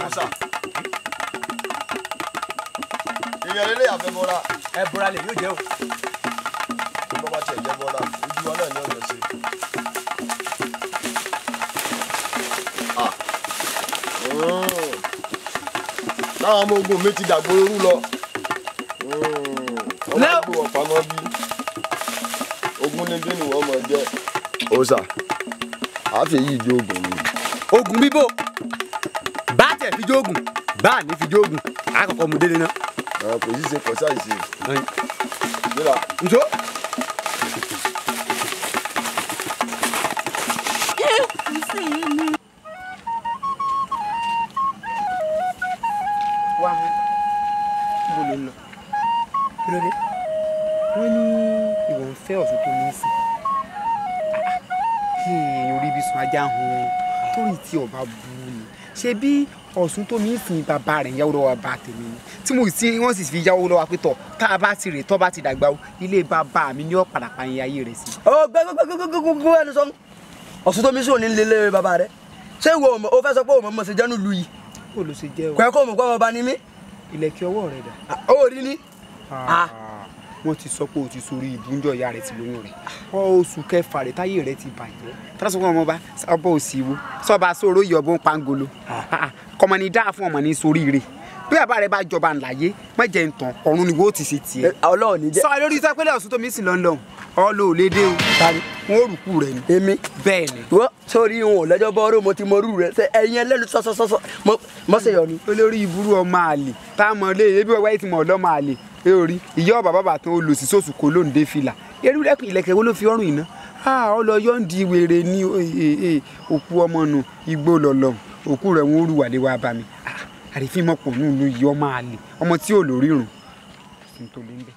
Ọ̀sà. Èèyàn lélẹ̀ àfẹ́bọ́ra. Ẹ bọ́ra lè yóò jẹ́ o. Bí bọ́ bá tiẹ̀ jẹ́ bọ́ra, ojú wa náà ni ọ̀yọ́ ṣe. Táwọn ọmọ ogun mi ti dàgbòrò rú lọ. Ọmọ gbé wọn pamọ́ bí ogun níbí ni wọ́n mọ̀ jẹ́. Ọ̀sà, àáfẹ́ yìí jó ogun mi. Ogun bíbò bá tẹ̀ fi jóògùn bá ní fi jóògùn àkọ́kọ́ mu délé náà. Kò sí ṣe kò sáì ṣe. Gbéra. Nso. Wá mo lè lọ. Kí ló dé? Wọ́n ní ìwọ ń fẹ́ Ọ̀ṣun tó ní í sìn. Orí ibi sùn ajá hun torí tí ọba bu ni. Ṣé bí Ọ̀ṣun tó ní í sìn bàbá rẹ̀ ń yáwó lọ́wọ́ bàbá tèmi ni? Tí mo sì wọ́n sì fi yáwó lọ́wọ́ pé tọ̀ tá a bá ti rè tọ́ bá ti dàgbà o ilé bàbá mi ní ọ̀padà pa iye ayé rẹ̀ sí. Ọ gbẹgbẹgbẹgbẹgbẹ ẹnu sọ Ọ̀ṣun tó mi sùn ní lélẹ̀ bàbá rẹ̀. Ṣé ìwọ o fẹ́ sọ pé òun mọ̀ ṣe jẹ́nu lu yìí? Ó ló ṣe jẹ́ o. Kò ẹ́ kó mọ̀ pé ọba ni mí. Ìlẹ̀kẹ̀ ọwọ́ rẹ̀ dà. Ó rí ni. Wọ́n ti sọ pé o ti sórí ìbúnjọ ìyá rẹ̀ ti lóyún rẹ̀. Oṣù kẹfà rẹ̀ táyé rẹ̀ ti bàjẹ́. Tọ́lá sọ fún ọmọ ọba ọba òsì wo sọba sọ̀rọ̀ yìí ọba ń pangolo. Kọ́mọ ni dáa fún ọmọ ní sórí rẹ̀. Bí bàbá rẹ̀ bá jọba ńláyé má jẹ́ ntàn ọ̀run ni wo ti ṣe tiẹ̀. Ọlọ́run ní jẹ́. Sọ lórí sọ pé Ọ̀ṣun tó mi sì lọ́nlọ́n ọlọ́ ò lè dé o. Wọn ò rùkú rẹ ni. Èmi. Bẹ́ẹ̀ ni. Wọ́n sórí wọn ò lẹ́jọ́ bọ́ọ́rọ́ mo ti mọrú rẹ ṣe ẹ̀yin ẹlẹ́nu sọ́sọ́sọ́sọ́ mọ́ ṣe yọnu. Olórí ìburú ọmọ àlè tá a mọ̀ lé ebi wọ́n wáyé ti mọ̀ ọlọ́mọ àlè orí ìyá ọba bàbá tán olùsí sóṣù kò lóǹde fìlà eré ìlẹ̀kẹ̀ wo ló fi ọrùn iná ọlọ yọ̀ǹdì wèrè ní òkú ọmọ nù igbó lọlọ òkú rẹ̀ wọn ó rù wàlé wa bá mi àrífín mọ̀pọ̀ nù ló yí ọmọ àlè ọmọ tí ò lórí rùn sí tó lé ń bẹ̀.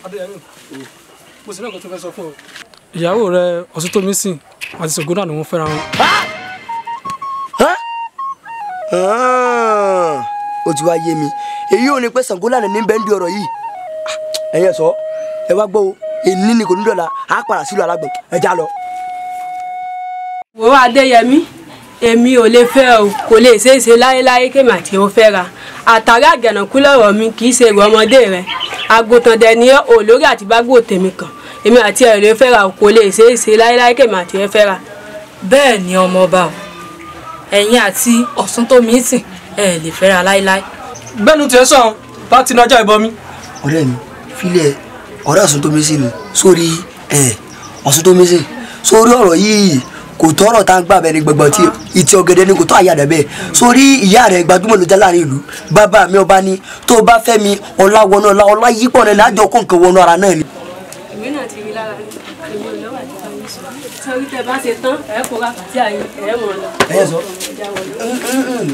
Adéyẹmí, mo sì ní ọ̀kan tó fẹ́ sọ fún ọ. Ìyàwó rẹ Ọ̀ṣuntómisìn àti Ṣògúnlànà ni wọ́n fẹ́ra wọn. Ó ti wá yé mi èyí ò ní pẹ́ Ṣàngólànà ní bẹ́ẹ̀ ń di ọ̀rọ̀ yìí. Ẹ̀yin ẹ̀ sọ ẹ wá gbọ́ o, èní ni kò ní dọ̀la á padà sílùú Alágbọ̀n ẹ já lọ. Wo Adéyẹmí, èmi ò lè fẹ́ o, kò lè ṣeé ṣe láéláé kémi àti ó fẹ́ra. Àtàrí àjànàkú lọ̀rọ̀ mi kì í ṣe ìwọ ọmọdé rẹ. Àgùntàn dẹ̀ ni ò lórí àti bágbó tèmi kan. Èmi àti ẹ̀ lè fẹ́ra o, kò lè ṣeé ṣe láéláé kémi àti ẹ fẹ́ra. Bẹ́ẹ̀ ni ọmọọba o, ẹ̀yin àti Ọ̀ṣuntómisìn ẹ lè fẹ́ra láéláé. Gbẹ́nu tiẹ̀ sọ̀rọ̀ bá ti nájà ìbọn mi. Ọ̀rẹ́ mi filẹ̀ ọ̀rẹ́ Ọ̀ṣuntómisìn ni sórí ẹ̀ Ọ̀ṣuntómisìn sórí ọ̀rọ̀ yìí kò tọrọ tá ń gbà bẹ́ẹ̀ ni gbọ̀ngbọ̀n tí ìtì ọ̀gẹ̀dẹ̀ ni kò tó àyà rẹ̀ bẹ́ẹ̀ sórí ìyá rẹ̀ gbajúmọ̀ ló já láàrin ìlú bàbá mi ọba ni tó bá fẹ́ mi ọlá wọnú ọlá ọlá yípọ̀ rẹ̀ lájọ kó nǹkan wọnú ara náà ni. Èmi náà ti rí lára mi, èmi ò lọ́wọ́ àti bá mi sọ. Sórí tẹ bá ṣe tán, ẹ kó ra kàtí àyè ẹ mọ̀ lọ. Ẹ sọ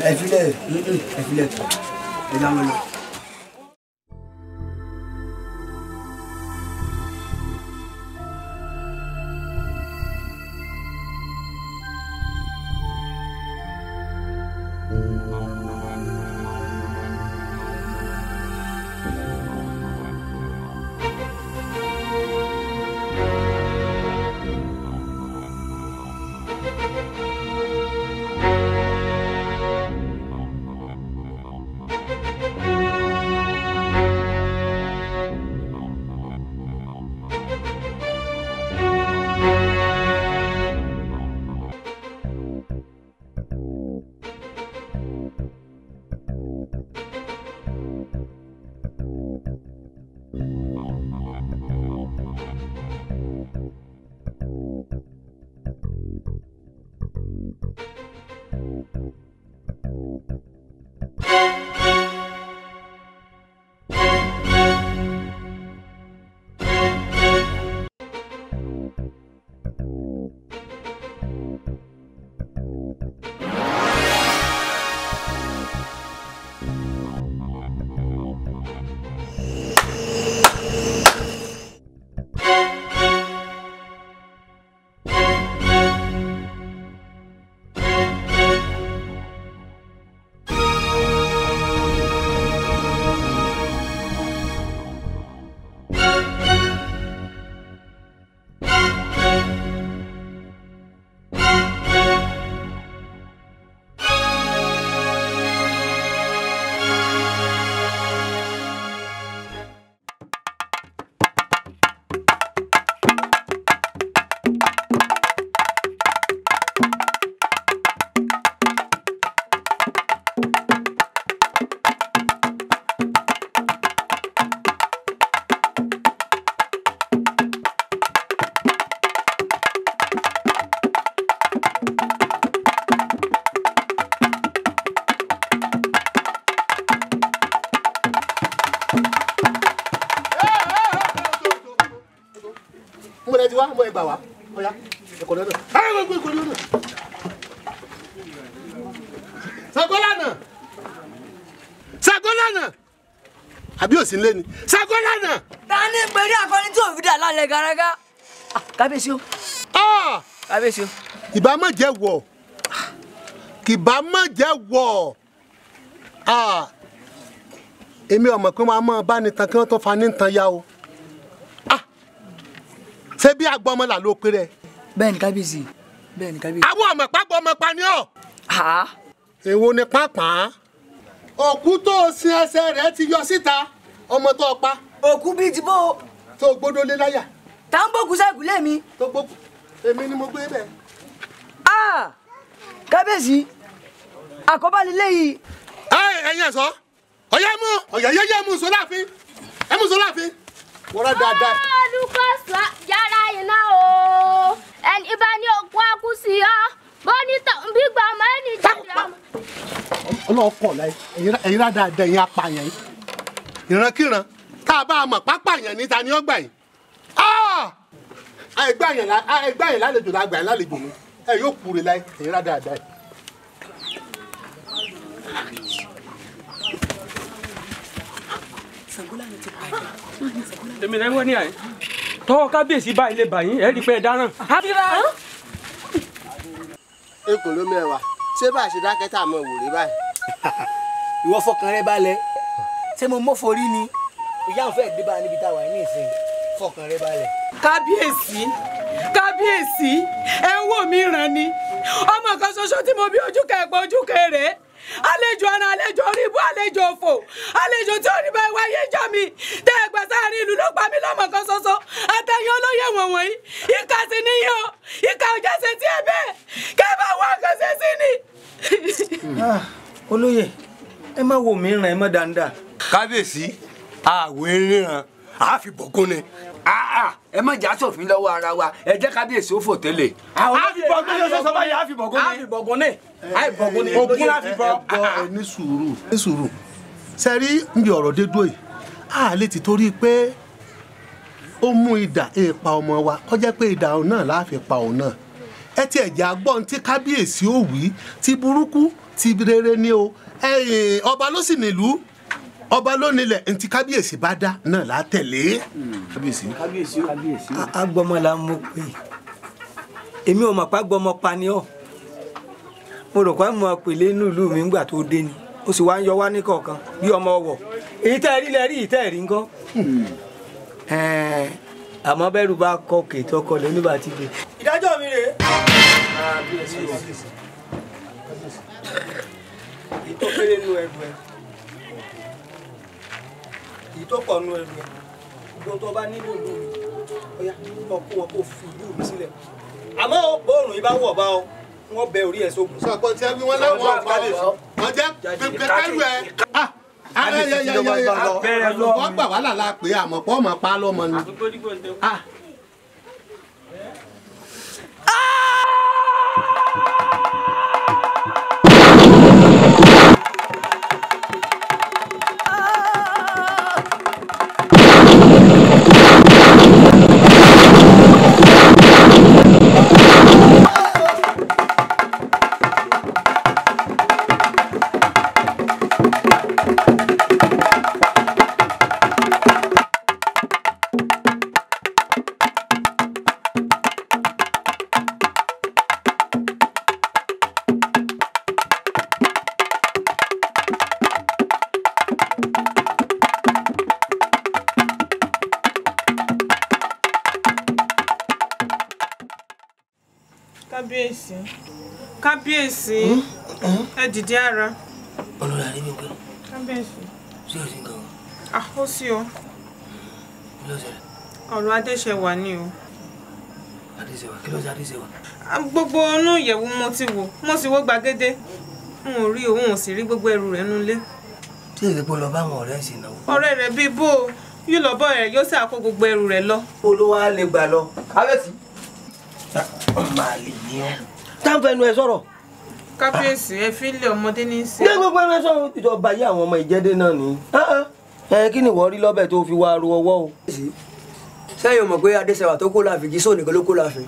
ẹ filẹ̀ ẹ filẹ̀ ẹ já wọn lọ. wá mọ ẹgbà wá ọ̀yá ẹ̀kọ́ lọ́dọ̀ ẹ̀kọ́ lọ́dọ̀. Ṣàngólànà Ṣàngólànà àbí òsì ń lé ni Ṣàngólànà. Ta ni pẹ̀lú akọni tí òfin dà lálẹ́ garaga. Kábíyèsí o. Kábíyèsí o. Ìbá má jẹ́ wọ̀ kìbá má jẹ́ wọ̀ èmi ọmọ pé wọn a máa bá ní tan kí wọ́n tó fa ní tan ya o ṣé bí agbọmọlà ló pé rẹ. Bẹ́ẹ̀ni kábíyèsí bẹ́ẹ̀ni kábíyèsí. Àwọn ọmọ pàgbọ́ ọmọ pa ni ọ́. Èwo ni pàápàá òkú tó o sin ẹsẹ̀ rẹ̀ ti yọ síta ọmọ tó o pa. Òkú bíi ti bó o. Tó o gbódó lé láyà. Tá ń bòkú sẹ́kùlé mi. Tó gbókù èmi ni mo gbé bẹ́ẹ̀. Kábíyèsí àkọ́bá lílé yìí. Ẹ̀yin ẹ̀sọ́ ọ̀yá mú ọ̀yá yẹ́yẹ́ mú sọ́láàfin ẹ mú sọ́láàfin wọ́n dáadáa. Olùkọ́sọ yàrá iná o ẹni bá ní òkú akú sí ọ bó ní tọ́ bí gbọ́ ọmọ ẹni jẹ́ ọmọ. Ọlọ́run kọ̀ láyé ẹ̀yin dáadáa ẹ̀yin apààyàn yìí ìrankíran tá a bá a mọ̀ pápáyàn níta ni ó gbà yìí àìgbà yẹn lálejò la gbà yẹn lálejò mi ẹ yóò kúre láyé ẹ̀yin dáadáa yìí. Èmi náà ń wọ́n ní àyè tọwọ́ kábíyèsí báyìí lè bàyín ẹ̀ rí i pé ẹ dáràn. Ekò ló mẹ́wàá ṣé bá a ṣe dákẹ́ tá a mọ̀ wò rí báyìí. Ìwọ fọkàn rẹ balẹ̀ ṣé mo mọ́ forí ni ìyá òun fẹ́ẹ́ dé bá a níbi tá a wà ní ìsìn fọkàn rẹ balẹ̀. Kábíyèsí kábíyèsí ẹ ń wò mí ràn ni ọmọ kan ṣoṣo tí mo bí ojú kẹgbọn ojú kẹrẹ àlejò ọ̀nà àlejò orí ibú àlejò òfò àlejò tí ò ní bá wáyé jọ mi tẹ ẹgbẹ́ sáàrin ìlú ló pa mí lọ́mọ kan ṣoṣo àtẹ̀yìn olóyè wọ̀nyí ìkà sí níyàn o ìkà òjá ṣe tí ẹ bẹ́ẹ̀ kẹ́ bá wá nǹkan ṣe sí ni. Olóyè ẹ má wo mi ràn ẹ má dáadáa. Kábíyèsí àwẹ̀ ríran àá fi bọ̀gún ni. Ẹ má jà sófin lọ́wọ́ ara wa ẹ jẹ́ kábíyèsí ó fò tẹ́lẹ̀. A fi bọ̀gún ní sọ́sọ́ báyìí a fi bọ̀gún ní. A fi bọ̀gún ní. A fi bọ̀gún ní. Ògún la fi bọ̀. Ẹ ní sùúrù ní sùúrù ṣe rí nbí ọ̀rọ̀ dé dúró yìí a lè ti torí pé ó mú idà èèpa ọmọ wa kọjá pé idà òun náà láà fi pa òun náà ẹ tiẹ̀ jẹ́ agbọ́n tí kábíyèsí ó wí ti burúkú ti rere ni o ọba ló sì nílùú ọba ló nílẹ̀ ntí kábíyèsí bá dá náà là á tẹ̀lé. Kábíyèsí kábíyèsí. Agbọmọ la mú pé èmi ò mọ̀ pé agbọmọ pa ni ọ́ mo rò pé mo pèlè inú ìlú mi ńgbà tó dé ni ó sì wá ń yọ wá ní kọ̀ọ̀kan bí ọmọ ọwọ̀ èyí tẹ́ ẹ rí lẹ rí èyí tẹ́ ẹ rí ńkọ́. Àmọ́ bẹ́rù bá kọ òkè tó kọ lẹ́nu bá ti gbé. Ìdájọ́ mi rèé. Èyí tó kéré nínú ẹrù ẹ èyí tó pọ̀ nínú ẹrù ẹ gbogbo tó bá nílò ìlú mi ọ̀yá kó kó wọn kó fi ìlú mi sílẹ̀ àmọ́ bóòrùn yìí bá wọ̀ bá ọ wọ́n bẹ orí ẹ̀ sógun. Sọ pé tí ẹ wí wọn láwọn ọ̀pá wọn jẹ́ pẹpẹrù ẹ. Wọ́n gbà wàhálà la pé àmọ́ pọ́ ọmọ pa lọ́mọ ni. Kábíyèsí kábíyèsí ẹ dìde ara. Olórí Adébímpé. Kábíyèsí. Sí ò sí nǹkan. Ó sí o. Kí ló ṣẹlẹ̀? Ọ̀rọ̀ Adéṣẹwà ni o. Adéṣẹwà kí ló ṣe Adéṣẹwà? Gbogbo inú ìyẹ̀wù mo ti wò mo sì wò gbàgede n ò rí òun ò sì rí gbogbo ẹrù rẹ̀ nulẹ̀. Tí èdè pé lọ bá àwọn ọ̀rẹ́ sì náwó. Ọ̀rẹ́ rẹ̀ bíi bó o yóò lọ bọ́ rẹ̀ yóò sì àkó gbogbo ẹrù rẹ̀ lọ. Olówó á lè gbà lọ. Kábíyèsí. Ọmọ àlè ni ọ́. Táǹfẹ̀nu ẹ sọ̀rọ̀. Kábíyèsí ẹ fi lé ọmọdé ní í sí. Ní gbogbo ẹnu ẹ sọ̀rọ̀ ìjọba yé àwọn ọmọ ìjẹ́dé náà ni. Ẹ kí ni ìwọ rí lọ́bẹ̀ tó fi wá ru ọwọ́ o. Sẹ́yìn mọ̀ pé Adéṣẹwà tó kó láàfin kì í sóò nìkan ló kó láàfin.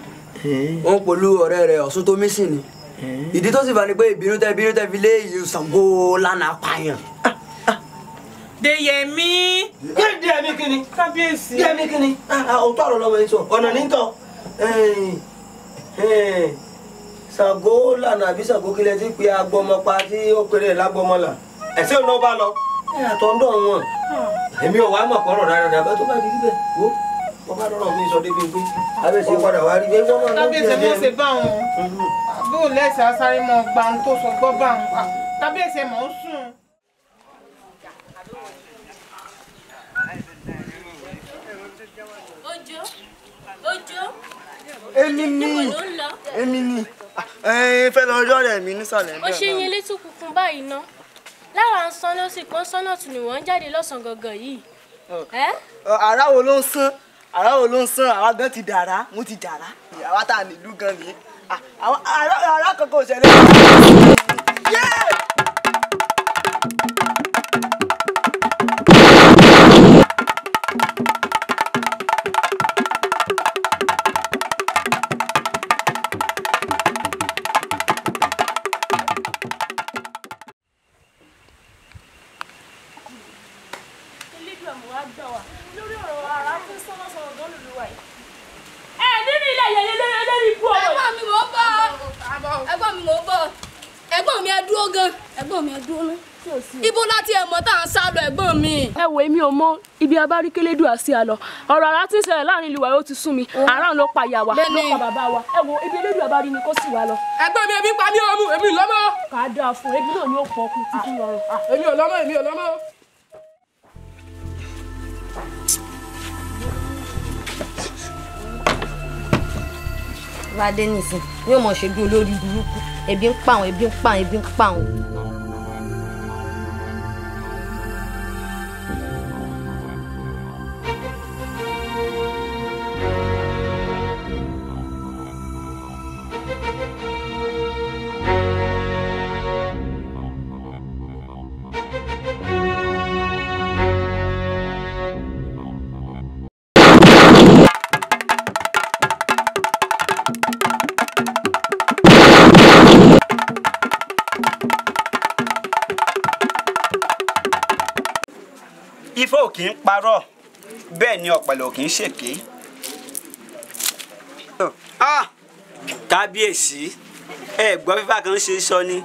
Wọ́n pẹ̀lú ọ̀rẹ́ rẹ̀ Ọ̀ṣuntómísìn ni. Ìdí tó sì fà ni pé ìbínú tẹ́ fi lé ìlú Ṣàngó lánàá pààyàn. Deyemi. Deyemi kini. Kábíyèsí. Deyemi kini. Òótọ́ ọ̀rọ̀ lọ́mọ yìí sọ ọ̀nà nítọ̀. Ṣàngó lànà àbí Ṣàngó kílẹ̀ tí pé agbọmọpa tí ó péré lágbọmọlà. Ẹ̀sẹ̀ ò náà bá lọ. Àtọ̀ndọ̀ wọn. Èmi ò wá mọ̀ kọ́rọ̀ dáadáa bá tó bá di rí bẹ́ẹ̀ wò. Wọ́n bá lọ́rọ̀ mi sọ débi pé kábíyèsí padà wá rí bẹ́ẹ̀ wọ́n máa ń Kábíyèsí mọ̀ ṣe bá wọn. Bó lẹ́sẹ̀ asáré mọ́ gba ohun tó sọ gbọ́ bá wọn. Kábíyèsí mọ̀ ń sùn. Ojo, Ojo. Èmi ni. Èmi ni. Ẹ fẹ́ lọ rí ọ̀rẹ́ mi nísàlẹ̀. Ó ṣe yín létí kúkún báyìí ná. Lára ń san ló sì kán sọ́nà tún ni wọ́n ń jáde lọ́sàn-án gangan yìí. Àrá wo ló ń sán? Àrá wo ló ń sán? Àwa gan ti dàrá, mo ti dàrá. Àwa tá a nílùú gan nìyí. Àrá kankan ò ṣẹlẹ̀. Ibo láti ẹ̀ mọ́ tá à ń sá lọ ẹ̀gbọ́n mi. Ẹ wo èmi ò mọ ibi abáríkélédùn àti àlọ ọ̀rọ̀ ara tí ń ṣẹlẹ̀ láàrin ìlú wa ó ti sún mi àrà ló pa ìyá wa ló pa bàbá wa ẹ wo ibi elédùn àbárí ni kó sì wá lọ. Ẹ̀gbọ́n mi ebi ń pa mí ọmú èmi ò lọ́mọ. Kà á dáa fún ebi náà ni ó pọ̀ kú títí rọrùn. Èmi ò lọ́mọ èmi ò lọ́mọ. Bá dé nísìn yóò mọ̀ ṣe bí olórí burúkú ebi ń pa àwọn ebi ń pa àwọn ebi ń pa àwọn. Ifá ò kì í parọ́ bẹ́ẹ̀ ni ọ̀pẹ̀lẹ̀ ò kì í ṣèké. Kábíyèsí ẹ gbọ́ fífà kan ṣe sọ ni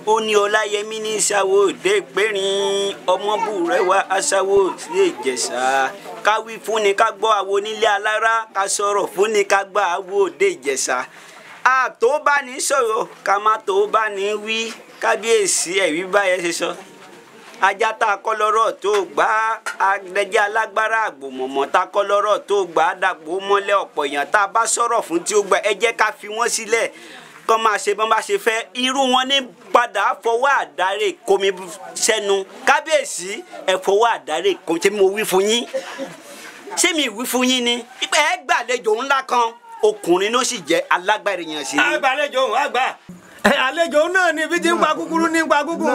ó ní Ọláyẹmí ní ìṣàwó òde ìpẹ́rìn ọmọbùrẹ́wà aṣáwó sí Ìjẹ̀ṣà ká wí fúnni ká gbọ́ àwo nílé alára ká sọ̀rọ̀ fúnni ká gbọ́ àwo òde Ìjẹ̀ṣà àtó bá ní sọ̀rọ̀ ká má tó bá ní wí. Kábíyèsí ẹ̀rí báyẹn ṣe sọ ajá tá a kọ́ lọ́rọ̀ tó gbà á adẹ́jẹ́ alágbára àgbòmọ̀mọ́ tá a kọ́ lọ́rọ̀ tó gbà á dàpọ̀ mọ́lẹ̀ ọ̀pọ̀ èèyàn tá a bá sọ̀rọ̀ fún tí ó gbà ẹ jẹ́ ká fi wọ́n sílẹ̀ kọ́ máa ṣe bọ́n bá ṣe fẹ́ irú wọn ní padà fọwọ́ àdárè komi sẹ́nu. Kábíyèsí ẹ fọwọ́ àdárè komi ṣé mo wí fún yín ṣé mi wí fún yín ni ẹ gbàlejò ńlá kan ọkùnrin ló sì jẹ́ alágbára èèyàn sí. Àgbàlejò òun àgbà àlejò náà ni ibi tí ń pa kúkúrú ní pa kúkú.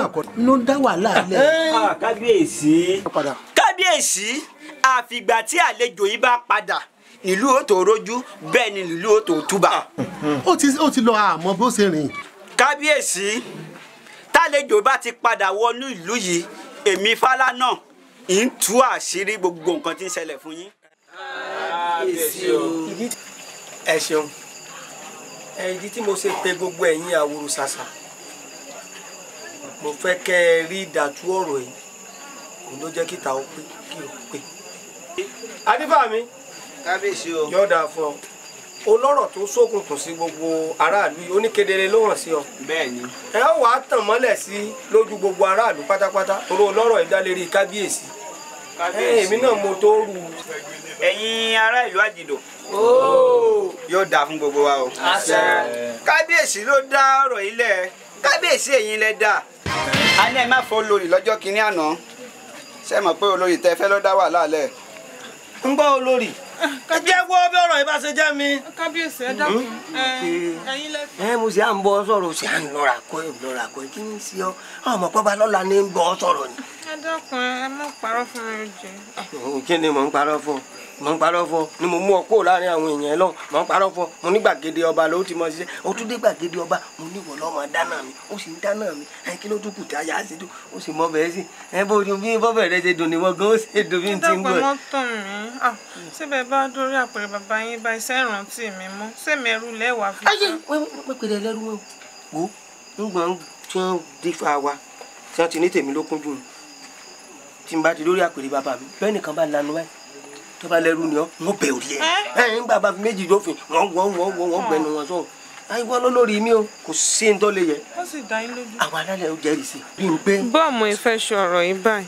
Ló dá wàhálà lẹ. Kábíyèsí kábíyèsí àfìgbà tí àlejò yìí bá padà nílùú ó tó rójú bẹ́ẹ̀ ni nílùú ó tó túbà. Ó ti lọ àmọ́ bó ṣe rìn. Kábíyèsí tálejò bá ti padà wọnú ìlú yìí èmi Fálànà ń tú àṣírí gbogbo nǹkan tí ń ṣẹlẹ̀ fún yín. Kábíyèsí o. Ẹ ṣeun ìdí tí mo ṣe pe gbogbo ẹ̀yin àwòrò ṣàṣà mo fẹ́ kẹ́ ẹ rí ìdàtú ọ̀rọ̀ yìí òun ló jẹ́ kíta ó pé kí ó pé. Adífà mi kábíyèsí o yóò dáa fún ọ olọ́rọ̀ tó ṣókùnkùn sí gbogbo aráàlú yìí oníkedere ló hàn sí ọ. Bẹ́ẹ̀ni. Ẹ ó wàá tàn mọ́lẹ̀ sí lójú gbogbo aráàlú pátápátá torí olọ́rọ̀ yìí dá lérí kábíyèsí. Èmi náà mo tó rú. Ẹ̀yin ará ìlú Àjìdò yóò dáa fún gbogbo wa o. Kábíyèsí ló dá ọ̀rọ̀ yìí lẹ̀ kábíyèsí ẹ̀yin lẹ dá. A ní ẹ má fọ olórí lọ́jọ́ kínní àná ṣé mọ̀ pé olórí tẹ fẹ́ ló dá wàhálà lẹ̀. Ń gbọ́ olórí ẹ jẹ́ wọ́ bí ọ̀rọ̀ yìí bá ṣe jẹ́ mi. Kábíyèsí ẹ dákun ẹ̀yin lẹ. Ẹ mo sì à ń bọ́ sọ̀rọ̀ sì à ń lọ́ra kọ́ ẹ̀ lọ́ra kọ́ ẹ̀ kí ni sí ọ ọmọ pọ́ba lọ́la ní ń bọ́ sọ̀rọ̀ ni. Ẹ dákun, ẹ má parọ́ fún mi jẹ. Kí ni mò ń parọ́ fún? Mò ń parọ́ fún ni mo mú ọ kúrò láàrin àwọn èèyàn lọ. Mò ń parọ́ fún mo ní gbàgede ọba ló ti mọ ṣiṣẹ́. O tún dé gbàgede ọba, mo ní ìwọ lọ́mọ dáná mi, ó sì ń dáná mi. Ẹ kí ló tún kù tí a yà á sí tó, ó sì mọ bẹ́ẹ̀ sí. Ẹ bó bí bọ́bẹ̀ rẹ ṣe dùn ni wọ́n gan ó ṣe dùn bí n ti ń gbọ́. Ẹ dákun, ẹ mọ́ tàn mí. Síbẹ̀ bá dórí àpèrè bàbá yín bá iṣẹ́ ìrántí mi mọ́. Sẹ́mi ẹrú lẹ́wàá fi. Ayé wọ́n pèrè ẹlẹ́rú wọn. Wo ńgbọ̀n tí wọ́n dé fa wa tí wọ́n ti ní tèmi ló kúnjú tí n bá ti lórí àpèrè bàbá mi bẹ́ẹ̀ nìkan bá lanu báyìí tó bá lẹ́rú ni ọ́ wọ́n bẹ̀ orí ẹ̀ ẹ̀ ń gbà bá fi méjì lófin wọ́n gbẹnu wọn sọ̀rọ̀ àìwọ́ lólórí mi o kò sí ní tó lè yẹ. Ó sì dá yín lójú. Àwọn alálẹ̀ ó jẹ́rìí sí bí n pé. Bọ́ọ̀mù ìfẹ́ ṣe ọ̀rọ̀ yìí báyìí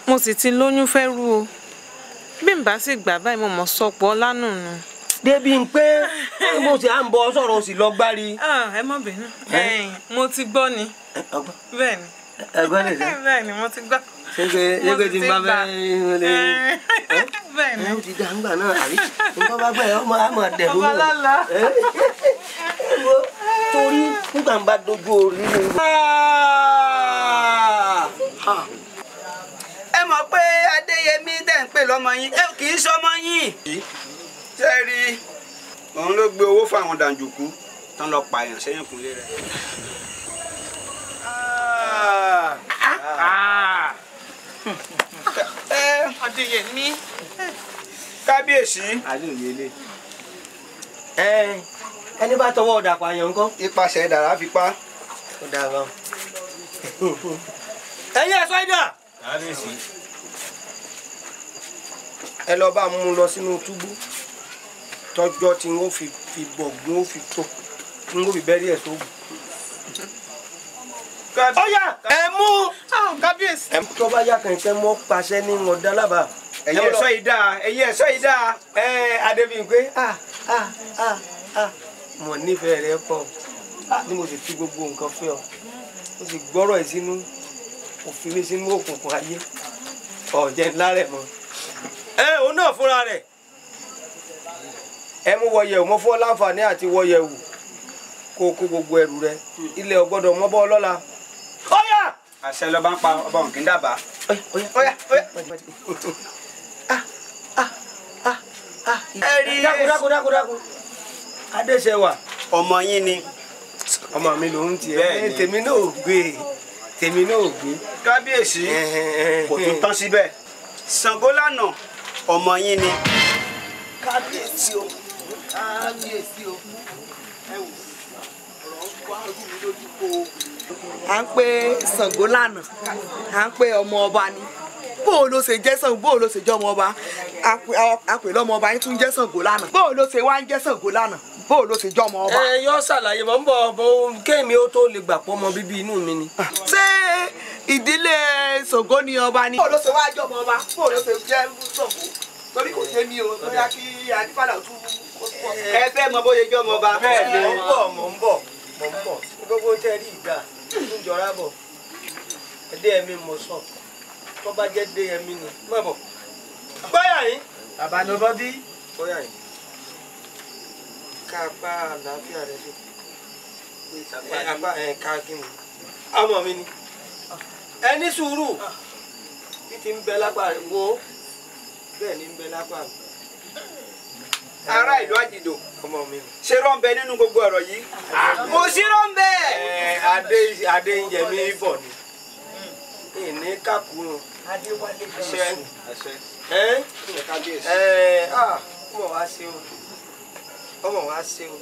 mo sì ti lóyún fẹ́ rú o bí n bá sì gbà báyìí mo mọ̀ sọpọ̀ lánàá nù. Débi n pé mo sì à ń bọ sọ̀rọ̀ o sì lọ gbárí. Ẹ má bínú, mo ti gbọ́ ni. Bẹ́ẹ̀ ni. Ẹ̀gbọ́n lè sẹ́. Bẹ́ẹ̀ ni mo ti gbọ́. Ṣé pé tí n bá fẹ́ lè. Bẹ́ẹ̀ ni. Ẹ ó ti dá ńgbà náà àbí nǹkan bá gbẹ ọmọ àmọ̀ dẹ̀rù náà. Ọmọ lálá. Torí nígbà ń bá dojú orí mi. Ẹ mọ̀ pé Adéyẹmí tẹ̀ ń pè lọ́mọ yín kì í sọmọ yín. Ṣé ẹ rí òun ló gbé owó fáwọn dàǹjùkú tán lọ pààyàn sẹ́yìn kúnlé rẹ̀. Adéyẹmí. Kábíyèsí. Ẹni bá tọwọ́ ọ̀dà pààyàn ńkọ́. Ipasẹ̀ dàrá fi pa. Ó dáa báwọn. Ẹ̀yin ẹ̀ṣọ́ ìdá. Kábíyèsí. Ẹ lọ bá mú un lọ sínú túbú tọjọ́ tí n ó fi bọ̀gún ó fi tó tí n ó fi bẹ́rí ẹ̀ sóògùn. Ọ̀yá ẹ mú. Kábíyèsí. Ẹ tó bá yá kẹ̀kẹ́ mọ́ pàṣẹ ní ọ̀dà lábàá. Ẹ̀yin ẹ̀ṣọ́ yìí dáa, ẹ̀yin ẹ̀ṣọ́ yìí dáa. Ẹ Adébíyìnpé mo nífẹ̀ẹ́ rẹ pọ̀ ni mo sì fi gbogbo nǹkan fẹ́ ọ, mo sì gbọ́rọ̀ ẹ̀ sínú òfin mi sínú òkùnkùn ayé ọ̀jẹ̀ ńlá rẹ̀ mọ́. Ẹ òun náà fúnra rẹ̀ ẹ mú wọyẹ̀wò, mo fún ọ láǹfààní àti wọyẹ̀wò kó o kó gbogbo ẹrù rẹ ilẹ̀ ò gbọ́dọ̀ mọ́ bọ́ ọ lọ́la. Ọ̀yá! Àṣẹ lọba ń pa ọba òun kì í dábàá. Ọ̀yá ọ̀yá ọ̀yá. Dákun dákun dákun. Adéṣẹwà. Ọmọ yín ni. Ọmọ mi ló ń tiẹ̀. Tèmi náà ò gbé. Tèmi náà ò gbé. Kábíyèsí kò tún tán síbẹ̀. Ṣàngó lànà ọmọ yín ni. Kábíyèsí o, kábíyèsí o, ẹ wò ọ̀rọ̀ wá rú mi lójú kó o. À ń pè Ṣàngó lánàá, à ń pè ọmọ ọba ni. Bó ló ṣe jẹ́ Ṣàngó, bó ló ṣe jẹ́ ọmọ ọba, a pè lọ́mọ ọba yín tún jẹ́ Ṣàngó lánàá. Bó ló ṣe wá ń jẹ́ Ṣàngó lánàá, bó ló ṣe jẹ́ ọmọ ọba. Ẹ yọ ṣàlàyé mọ̀ ń bọ̀ bó kémi ó tó lè gbà pọ́ ọmọ bíbí inú mi ni. Ṣé ìdílé Ṣàngó ni ọba ni? Bó ló ṣe wá jẹ́ ọmọ ọba, bó ló ṣe jẹ́ Ṣàngó? Torí kò yé mi o, bóyá kí Adífálà tún. Ẹ fẹ́ mọ bóyá jẹ́ ọmọ ọba. Bẹ́ẹ̀ ni mò ń bọ̀ mò ń bọ̀ mò ń bọ̀ gbogbo tẹ́ rí ìgbà ń jọra bọ̀ Adéyẹmí mo sọ tó bá jẹ́ Déyẹmí ni má bọ̀. Bóyá yín. Bàbá ló bọ́ bí. Bóyá yín. Ká apá àlàáfíà rẹ sí. Apá ẹ̀ ká kí ni. Ọmọ mi ni. Ẹ ní sùúrù. Bí ti ń bẹ lápá rẹ̀ wo bẹ́ẹ̀ ni ń bẹ lápá mi. Ará ìlú Àjìdò. Ọmọ mi. Ṣé rọ́ǹbẹ nínú gbogbo ọ̀rọ̀ yìí? Kò sí rọ́ǹbẹ. Adé Adéyẹmí bọ̀ ni. Ìní kàkúrun. Adéwálé Àṣẹ. Àṣẹ. Ẹ ẹ ọmọ wa ṣe o. Ọmọ wa ṣe o.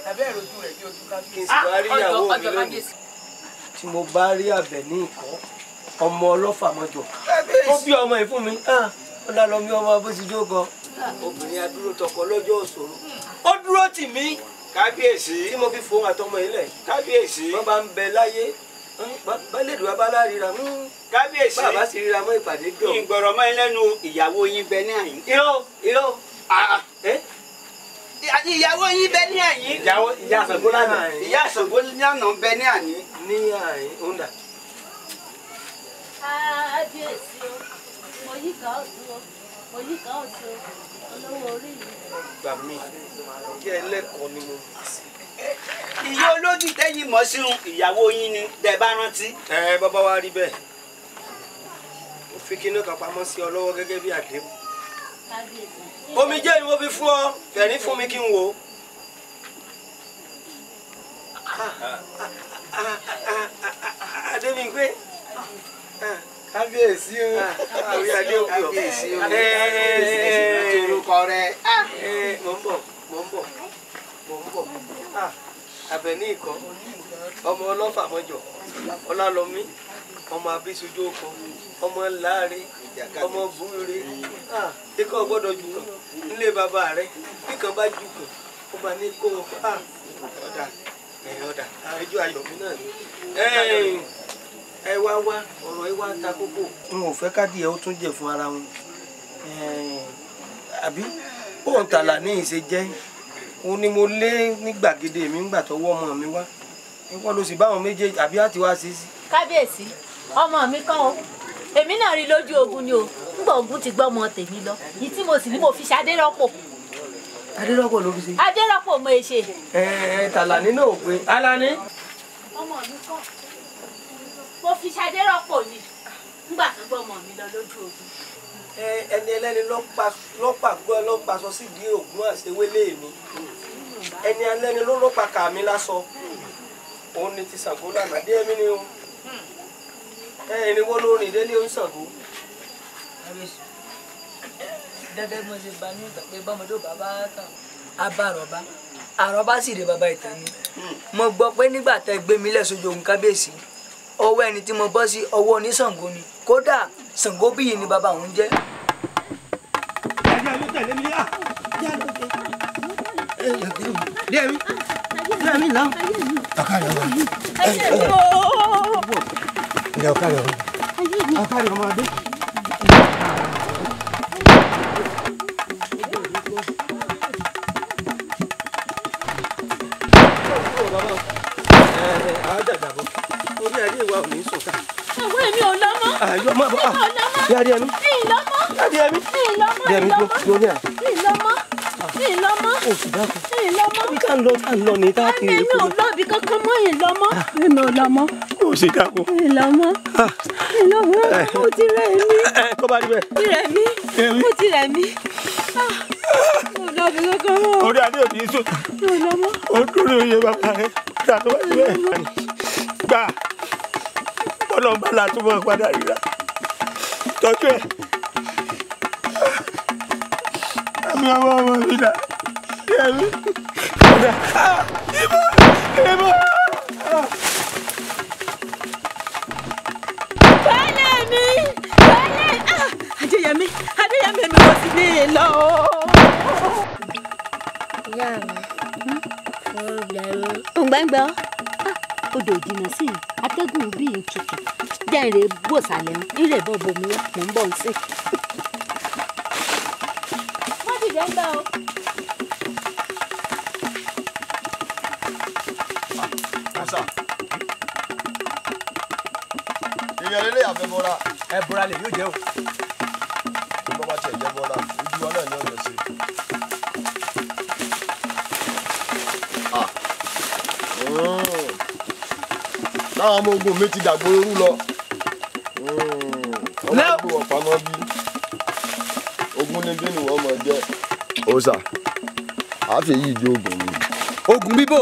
Abẹ́ ìrojú rẹ̀ bí ojú kábíyèsí. Kí n sì wá rí ìyàwó mi lónìí. Tí mo bá rí Àbẹ̀ní ìkọ́, ọmọ ọlọ́fà mọ́jọ. Ó bí ọmọ yìí fún mi. Ó dá lọ bí ọmọ bó ti jókòó. Obìnrin adúró tọkọ lọ́jọ́ òṣòro. Ó dúró tì mí. Kábíyèsí. Tí mo fi fòun àtọmọ yìí lẹ̀. Kábíyèsí. Wọ́n bá ń bẹ láyé. Bálẹ̀dù abáláríra. Kábíyèsí. Bàbá sì ríra mọ́ ìpàdé dùn. Ìgbọ̀rọ̀ mọ́ ẹ lẹ́nu ìyàwó yín bẹ ní àyín. Irọ́ irọ́. Ìyàwó yín bẹ ní àyín. Ìyá Ṣàngó lánàá. Ìyá Ṣàngó lánàá bẹ ní àyín. Ní àyín, ó ń dà. Kábíyèsí o, mo yí ká ọ̀tún o, mo yí ká ọ̀tún o, olówó orí mi. Gbà mí, jẹ́ ẹlẹ́kọ̀ọ́ ni mo. Ìyá olójú tẹ́yìn mọ̀ sí ìyàwó yín ni tẹ́ bá rántí. Ẹ bàbá wa rí bẹ́ẹ̀, ó fi kinní kan pamọ́ sí ọ lọ́wọ́ gẹ́gẹ́ bí àdéhùn. Omijé ni mo fi fún ọ, fẹ̀rín fún mi kí n wò ó. Adémígbé. Kábíyèsí o. Kábíyèsí o. Orúkọ rẹ. Mò ń bọ̀, mò ń bọ̀, mò ń bọ̀. Àbẹ̀ní ìkọ́, ọmọ ọlọ́fà mọ́jọ, Ọlálọ́mí, ọmọ abísojú ọkọ, ọmọ láàrin, ọmọ búre. Ikọ̀ gbọ́dọ̀ jù kàn nílé bàbá rẹ, bí kan bá jù kàn, ó máa ní kó wọn. Ọ̀dà ọ̀dà, àìjọ ayọ̀ mi náà ni. Ẹ wá wá, ọ̀rọ̀ ẹ wá ta kókó. N ò fẹ́ kádìẹ ó tún jẹ fún ara wọn. Àbí bóun tààlà ní ìṣe jẹ́, òun ni mo lé ní gbàgede mi ńgbà tọwọ́ ọmọ mi wá. Wọ́n ló sì bá àwọn méjèèjì àbí àti wá sí sí. Kábíyèsí, ọmọ mi kọ́ o, èmi náà rí lójú ogun ni o, ńgbà ogun ti gbọ́ ọmọ tèmi lọ, yìí tí mo sì ní mo fi ṣe Adérọ́pò. Adérọ́pò ló fi ṣe. Adérọ́pò mo ṣe. Ẹ Tàlàní náà ò pé Alani. Ọmọ mi kọ́, mo fi ṣe Adérọ́pò ni, ńgbà tó gbọ́ ọmọ mi lọ lójú ogun. Ẹni ẹlẹ́ni lọ́pàá gbọ́ lọ́pàá sọ sídìí ògùn àṣewélé mi, ẹni ẹlẹ́ni ló lọ́pàá kà mí lásọ, òun ni ti Ṣàngó lánàá dé ẹ̀mí ni o, ẹni wọ́n ló rìn délé ń Ṣàngó. Gẹ́gẹ́ bí mo ṣe bá ní ìtàn pé bọ́mọdé bàbá tàn á bá àrọ́bá, àrọ́bá sì rè bàbá ìtàn ni. Mo gbọ́ pé nígbà tẹ́ gbé mi lẹ̀ sójú ogun kábíyèsí, ọwọ́ ẹni tí mo bọ́ sí ọwọ́ oníṣàngó ni, kódà Ṣàngó bíyì ni bàbá òun jẹ́. Àwọn èmi ò lọ mọ́. Yàrá mi. Yàrá mi. Ìlọ́mọ́. Ìlọ́mọ́. Oṣù dákun. Ìlọ́mọ́. Ibi tá ń lọ tá ń lọ ní tá a ti rí. Èmi ò lọ ibi kankan mọ́ ìlọ́mọ́. Èmi ò lọ mọ́. Oṣù dákun. Ìlọ́mọ́. Ìlọ́mọ́. Mo ti rẹ̀ mí. Kó bá rí bẹ́ẹ̀. Ti rẹ̀ mí. Mo ti rẹ̀ mí. Mo lọ ibi kankan mọ́. Orí adé ò ní sùn. Ìlọ́mọ́. Ó dúró iye bàbá rẹ̀. Tá a tó bá rí bẹ́ẹ̀. Gbà. Ọlọ́run bá la túbọ̀ padà ríra. Tọ́jú ẹ̀. Àmì ọmọ ọmọ mi dà. Yẹ́mi. Ìbọn! Ìbọn! Bẹ́lẹ̀ mi! Bẹ́lẹ̀! Adéyẹmí! Adéyẹmí mi kò sí ní ìlọ. Ìyá mi, mo gbẹ̀rù. Òǹgbẹ́ngbẹ́ ọ́. Odò jìnnà sí i, atẹ́gùn bí i tutù. Jẹ́ ìrè bòsàlẹ̀ ń, ìrè bọ̀ bomi wá, mò ń bọ̀ ń sìn. Wọ́n dìde ń bẹ́ o. Musa, èèyàn lélẹ̀ àfẹ́ bọ́ra. Ẹ bọ́ra lè yóò jẹ́ o. Bí bọ́ bá tiẹ̀ jẹ́ bọ́ra, ojú wa náà ni ọ̀jọ̀ ṣe. Táwọn ọmọ ogun mi ti dàgbò orú lọ. Ọmọ gbé wọn pamọ́ bí ogun níbí ni wọ́n mọ̀ jẹ́. Ọ̀sà, àáfẹ́ yìí jó ogun ni. Ogun bíbò,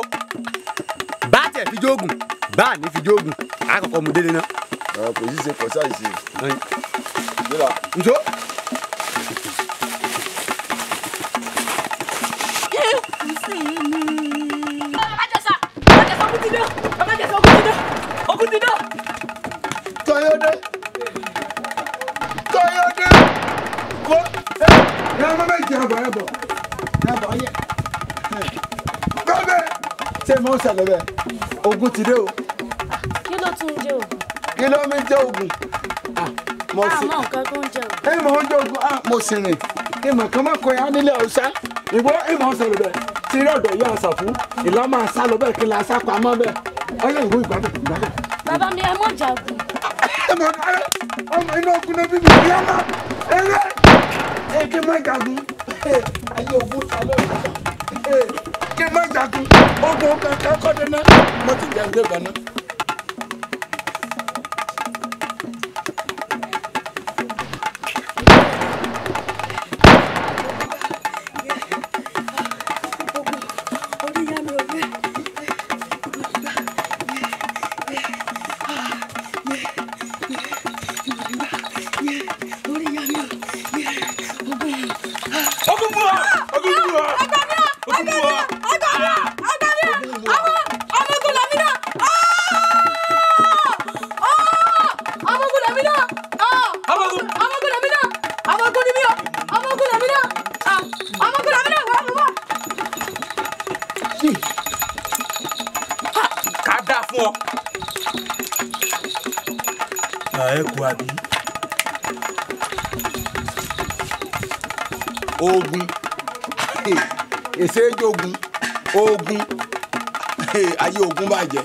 bá tẹ̀ fi jóògùn, bá ní fi jóògùn, àkọ́kọ́ mu délé náà. Kò sí ṣe kò sáìsì. Gbéra. Nso. Toyode. Toyode. Ko. Ya ma méjì ẹ bọ̀ ẹ bọ̀. Ẹ bọ̀ yẹ. Gbọ́dọ̀. Ṣé mo ń ṣẹlẹ̀ bẹ́ẹ̀? Ogun ti dé o. Kí ló tún jẹ́ ogun? Kí ló mi jẹ́ ogun? Mo sì. Àmọ́ nǹkan tó ń jẹ́ ogun. Ẹ mọ̀ ń jẹ́ ogun. Mo sì rìn. Ìmọ̀ kan máa kọ ya nílẹ̀ ọ̀sá. Ìwọ ìmọ̀ ń ṣẹlẹ̀ bẹ́ẹ̀. Tí ilé ọ̀dọ̀ yóò ṣàfù, ìlà máa sá lọ bẹ́ẹ̀ kí la sá pamọ́ bẹ́ẹ̀. Ọyọ ìwé ìgbàdùn ìgbàdùn. Bàbá mi ẹ mọ̀ jagun. Ẹ mọ̀ ọmọ inú ogun náà bíbí ìyá máa eré èké má jagun. Ayé ogun ta lórí. Kí n má jagun ogun kankan kọ́ dáná mo ti jẹun dé gan náà. Ogun èsèjogun ogun ayé ogun bàjẹ́.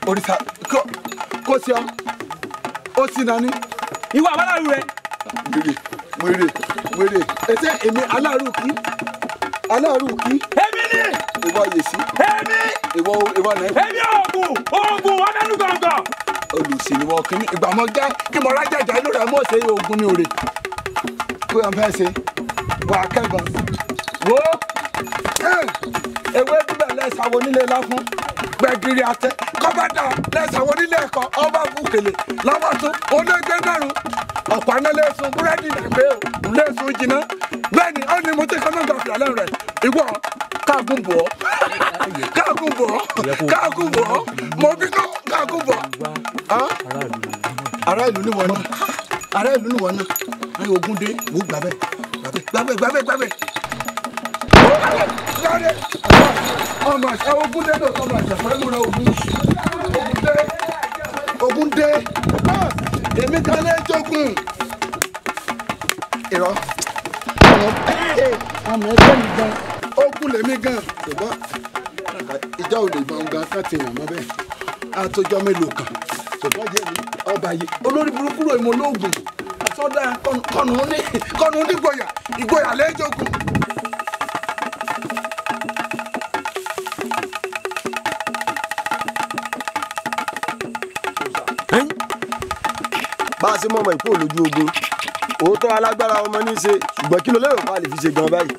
Òrìṣà kò sí ọ ó sì nání. Ìwọ aláàrú rẹ. Wèrè wèrè wèrè ẹsẹ èmi aláàrú kí aláàrú kí. Èmi ni. Ìwọ yèsí. Èmi. Ìwọ ìwọ náà. Èmi òògùn òògùn ọdẹnu gọ̀ǹgọ̀. Olùsìn ni wọn kí ni ìgbà mọ jẹ kí mo rájà jà lórí ẹ mọ ṣe oògùn ní òrè kó yàn fẹ́ ṣe wà á kẹ́gàn. Wo ewé bíbẹ̀ lẹ́sàwọ́ nílé láfún gbẹ̀gìrì àtẹ kọ́bádà lẹ́sàwọ́ nílé ẹ̀kọ́ ọba bukele lọ́wọ́tún olóògbé mẹ́rùn ọ̀pọ̀ aná lẹ́sùn búrẹ́dì lẹ́gbẹ́ o lẹ́sùn jìnnà bẹ́ẹ̀ ni ó ní mo ti kọ́ mọ́gbà fìlà lẹ́nu rẹ̀ ìwọ káàgùn bọ̀ ọ́ káàgùn bọ̀ ọ́ káàgùn bọ̀ ọ́ mọ̀ bí kọ́ káàgùn bọ̀ ọ́. Ará ìlú ni wọ́n náà ará ìlú ni wọ́n náà ayé ogun dé wò gbàbẹ́ gbàbẹ́ gbàbẹ́ gbàbẹ́ gbàbẹ́ ọmọ àṣà ogun dé lóòótọ́ ọmọ àṣà pẹ̀lú rẹ ogun ogun dé èmi kan lè jogun irọ́ ọmọ ẹgbẹ́ mi gan ogun lèmi gan ṣùgbọ́n ìjà ò lè gbọ́n gan ká ti yàn mọ́ bẹ́ẹ̀ àtòjọ́ mélòó kan ṣùgbọ́n jẹ́ mi ọba yìí olórí burúkú rò ìmọ̀ olóògùn sọ́dà kọ́nù nígboyà ìgboyà lè jogun. Bá a ṣe mọ̀mọ́ ìkú òlójú ogun òótọ́ alágbára ọmọ ní í ṣe ṣùgbọ́n kí ló lérò pa lè fi ṣe gan báyìí.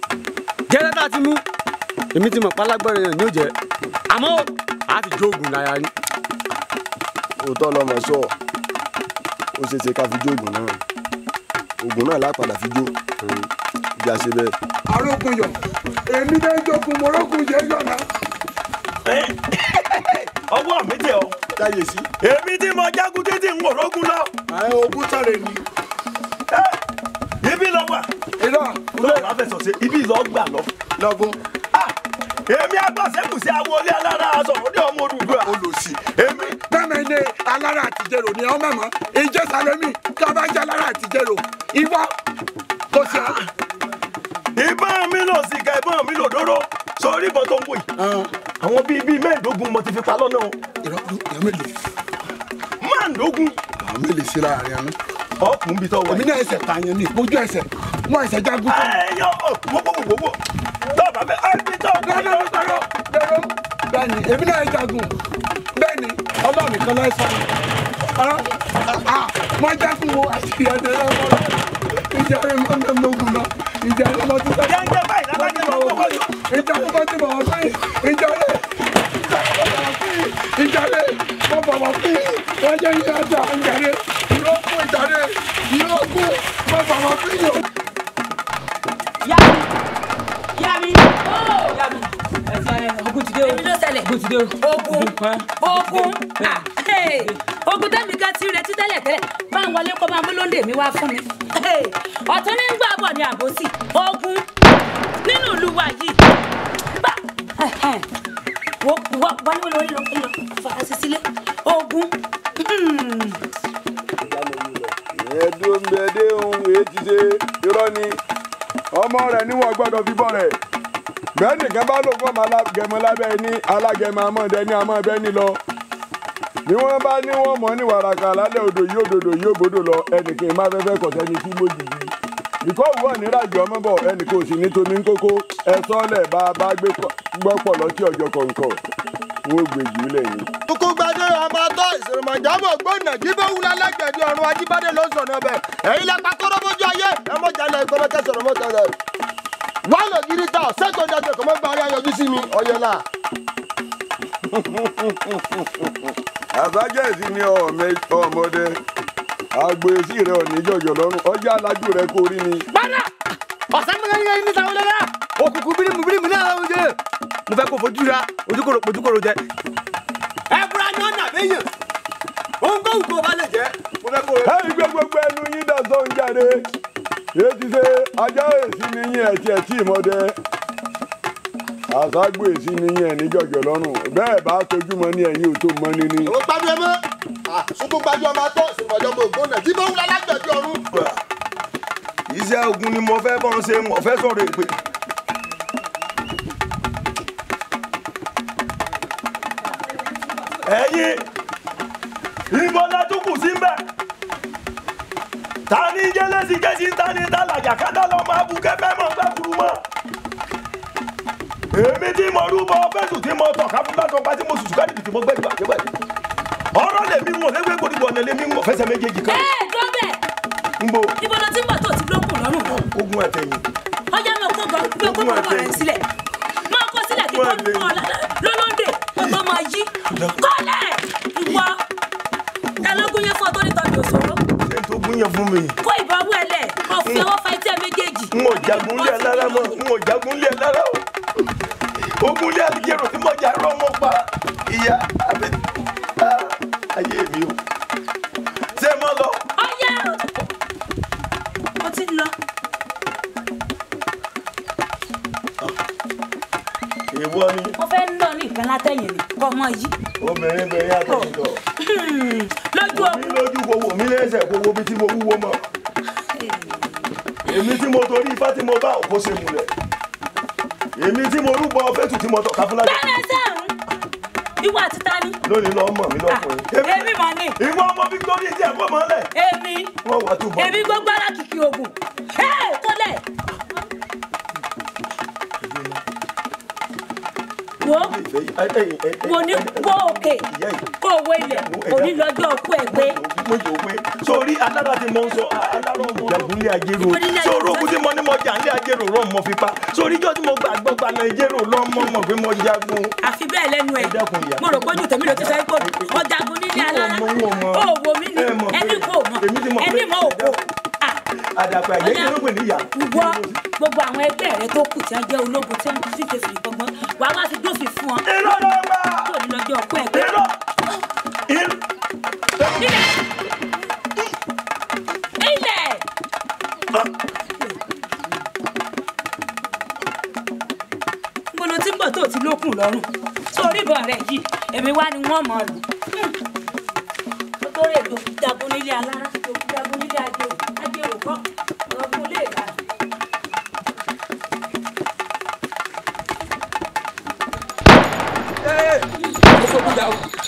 Gẹ́lẹ́ tá a ti mú èmi ti mọ̀ pálágbára yẹn ní ó jẹ́ àmọ́ a fi jóògùn lára ní. Òótọ́ lọmọ sọ ó ṣe ṣe ká fi jóògùn náà ògùn náà lápadà fi jó bí a ṣe bẹ́ẹ̀. Arógun yọ èmi náà jókun mo rógun yẹ yọ̀nà. Ọwọ́ mi tẹ ọ. Táyé sí. Èmi tí mo jagun títí ń wòrógùn lọ. Àwọn ogun sọ̀rọ̀ ni. Ibi lọ wà. Irọ́. Lọ́wọ́ bá fẹ̀sọ̀ sí ibi lọ gbà lọ. Lọ́gùn. Èmi agbọ́sẹ̀kù sí awolé alára sọ̀rọ̀ ní ọmọ Odùduwà. Olòṣì. Èmi bẹ́ẹ̀ ni alára àtijẹ́rò ni ọmọ mọ́. Ìjẹ́sà lómi kí ọba jẹ́ alára àtijẹ́rò. Ìwọ kò sí ọ. Ìbọn mi lò sí ìka ìbọn mi lò dóró. Sórí ìbọn tó ń wò yìí. Àwọn bíi mẹ́ẹ̀ẹ́dógún mo ti fi pa lọ́nà o. Ìrọ̀ ìyá mélòó? Mẹ́ẹ̀ẹ́dógún. Àwọn mélòó sí láàrin àná. Ọkùnrin bíi tọ́wọ́. Èmi náà ẹsẹ̀ pààyàn ní ojú ẹsẹ̀. Wọ́n ẹsẹ̀ jagun. Ẹ yọ wọ́wọ́wọ́wọ́. Tọ́ba bẹ́ẹ̀ ẹ bí tọ́. Dẹ́rọ́ dẹ́rọ́ bẹ́ẹ̀ni èmi náà jagun. Bẹ́ẹ̀ni Ọlọ́run nìkan ló sọ. Wọ́n jagun wo àti ìyàdẹ̀ lọ́wọ́. Ìjà rẹ̀ mọ́ mẹ́mọ́gùn lọ. Ìjà rẹ̀ mọ́ títà. Jẹ́ńjẹ́ báyìí lábàjẹ́ mọ́ Ìjà rẹ̀ mọ́ tí bọ̀wọ̀ fún ìjà rẹ̀. Ìjà rẹ̀ mọ́ bọ̀wọ̀ fún wọ́n jẹ́ ìyá àjà ìjà rẹ̀. Ìrókù ìjà rẹ̀ ìrókù mọ́ bọ̀wọ̀ fún yòó. Yá mi! Yá mi! Yá mi! Ogun ti dé o. Èmi ló ṣẹlẹ̀. Ogun ti dé o. Ogun ogun ogun tẹ́mi gan ti retí tẹ́lẹ̀ tẹ́lẹ̀ bá ń wọlé kó máa mú lóńdè mi wá fún mi. Ọ̀tún ní ń gbà bọ̀ ní àbòsí ogun nínú ìlú wa yìí. Wọ́n wọlé wọlé lọ faransé sílé ogun. Ẹ̀ẹ́dúnbẹ̀dẹ̀ ohun èyí ti ṣe irọ́ ni ọmọ rẹ̀ níwọ̀n gbọ́dọ̀ fi bọ́ rẹ̀ bẹ́ẹ̀ nìkan bá lò fún ọmọ alágẹmọ lábẹ́ ní alágẹmọ amọ̀dẹ ní amọ̀bẹ́ ní lọ bí wọ́n bá ní wọ́n mọ̀ ní wàràkà lálẹ́ odò yóò dòdò yóò bodò lọ ẹnìkan má fẹ́fẹ́ kọ̀sẹ́ni tí mo jìjì ìkọ́ òwúrọ̀ nírajì ọmọ bọ̀ ẹnìkan ò sì ní tomi kókó ẹ sọ́ọ̀lẹ̀ bá a bá gbé gbọ́pọ̀ lọ́tí ọjọ́ kọ̀ọ̀kan wọn ò gbèjì lẹ́yìn. Kúkú gbadé ọmọ atọ́ ìṣòròmọ̀jábọ̀ gbóná jíbó wúlá lẹ́gbẹ̀dì ọ̀run ajíbádé ló ń sọ̀nà ọbẹ̀ ẹ̀yin lẹ́pa kóró bójú ayé ẹmọ jalè ìkọ́mọ́kẹ́ sọ̀rọ̀ mọ́ tẹ̀lẹ̀. Wà lọ gírí ta ọ̀sẹ́gun dájọ́ kọ́mọ́ gba ayé yọjú sí mi ọ̀yẹ́là. Àbájẹ́sí ni ọmọdé agbo èsì rẹ òní jọjọ lọ́rùn ọjà alájú rẹ kò rí ni. Padà ọ̀sán mi ní sáwọn lọ́la òkùnkùn bírímù bírímù náà lọ́wọ́ jẹ́ mo fẹ́ kó fojú ra ojúkòrò ojúkòrò jẹ. Ẹ fura ní ọ̀nà àbẹ́yàn òun kò wù kó bá lè jẹ́ mo fẹ́ kó. Ẹ gbé gbogbo ẹnu yín dàsán ń jáde èyí ti ṣe ajá èsì ni yín ẹtì ẹtì ìmọdé àṣàgbò èsì ni yín ẹni jọjọ lọ́rùn bẹ́ẹ̀ bá tójú mọ́ ní ẹ̀yìn ò tó mọ́ níní. Òun gbádùn ẹ mọ́ sunkún gbájú ọmọ atọ́ ìṣòròmọ̀jábọ̀ gbóná jíbó wúlá lẹ́gbẹ̀dì ọ̀run. Iṣẹ́ ogun ni mo fẹ́ bọ́n ṣe mo fẹ́ sọ̀rọ̀ èpè. Ẹ̀yin ìbọlá tún kù sí mbẹ́ ta ni jẹ́lẹ́sì kẹ́sì ta ni tàlàjà kátà lọ máa bu kẹfẹ́ mọ́ gbẹ́kuru mọ́. Èmi tí mo rúbọ fẹ́sùn tí mo tọ̀ káfíńtà tó pa tí mo sùsù káàdì tí mo gbẹ́jú àgbẹ̀gbẹ̀. Ọ̀rọ̀ lèmi wọ̀n lẹ́gbẹ̀ẹ́ gbòdìgbò ọ̀nà lèmi wọ̀n fẹsẹ̀ méjèèjì kan. Ẹ dọ́bẹ̀. Ń bo. Ibo ló ti ń bọ̀ tó ti lókun lọ́rùn. Ogun àtẹ̀yìn. Ọjà mi ò kó gan bí o kó gbogbo rẹ̀ sílẹ̀. Máa kó sílẹ̀ kí tó ń lọ́lọ́dẹ̀ kó tó máa yí. Kọ́lẹ̀ ìwọ. Ta ló gún yẹn fún ọ tó ní tọ́jú òṣòro? Ṣé tó gún yẹn fún mi? Kó ìbọn wú ẹ lẹ̀, kó fi ọwọ́ fa etí ẹ méjèèjì. N ò jagun lé alára mọ́, n ò jagun lé alára o. Ogun lé àlìjẹrò tí mo jà rọ́ mọ́ pa ìyá àbẹ̀ ayé mi o. Ṣé mo lọ? Ọ̀yá o ti lọ. Èwo ni? Mo fẹ́ ná ní nǹkan látẹ̀yìn ni kọ́ ọmọ yìí. Obìnrin bẹ̀rẹ̀ àtẹ̀yìn lọ. Lójú o. Mi lójú kò wò mí lẹ́sẹ̀ kò wo bí tí mo wúwo mọ́. Èmi tí mo torí ifá tí mo bá òkó ṣe múlẹ̀. Èmi tí mo rúbọ fẹ́tù tí mo tọ̀ káfúlá. Bẹ́ẹ̀ni sẹ́rùn. Ìwọ àti ta ni? Lónìí lọ mọ̀ mí lọ́kùnrin. Èmi mà ní. Ìwọ ọmọ Victoria tí ẹ̀kọ́ mọ́ lẹ̀. Èmi. Wọ́n wà túbọ̀. Èmi gbogbo ara kìkì ògùn. Ẹ kọ́lẹ̀. Wo wo ní wo òkè kó wo ilẹ̀ òní lọ́jọ́ òkú ẹ̀ pé. Sórí alára tí mo ń sọ alára ọmọ jagunlé ajérò sórí ogun tí mo ní mo jà ní ajérò rọ mo fi pa sórí ijó tí mo gbà gbọ́gba nàìjérò lọ́mọ mọ̀ pé mo jagun. Àfi bẹ́ẹ̀ lẹ́nu ẹ̀ mo rò pójú tèmi ló ti sọ pé ọjàgun nílé alára ó wo mí ni ẹni kò mọ̀ ẹni mọ̀ òkú. Àdàpọ̀ àyè kí ló pè níyà. Ìwọ gbogbo àwọn ẹgbẹ́ rẹ tó kù tí wọ́n jẹ́ ológun tí wọ́n fi ṣe fìrì gbọ̀ngbọ̀n wàá wá fi dófin fún ọ. Irọ́ ló ń bá. Tó ní lọ́jọ́ ọkọ ẹgbẹ́. Irọ́. Ilẹ̀. Ilẹ̀. Gbọ́dọ̀ tí ń bọ̀ tó ti lókun lọ́rùn sórí ìbọn rẹ̀ yìí èmi wá ni wọ́n mọ̀ ọ́ lò. Ó tó rè jagun nílé alára jagun nílé ajérò ajérò kọ́ ọ̀gbọ́n lè rà.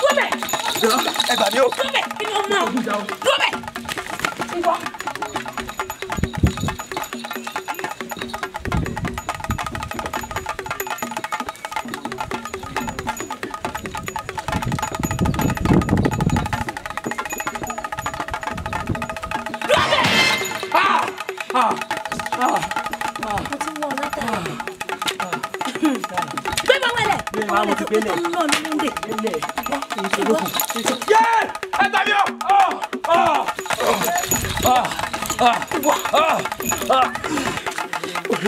Dúbẹ̀. Ẹ gbà mí o. Dúbẹ̀ kí ni o mọ̀? Dúbẹ̀. Ń bọ̀.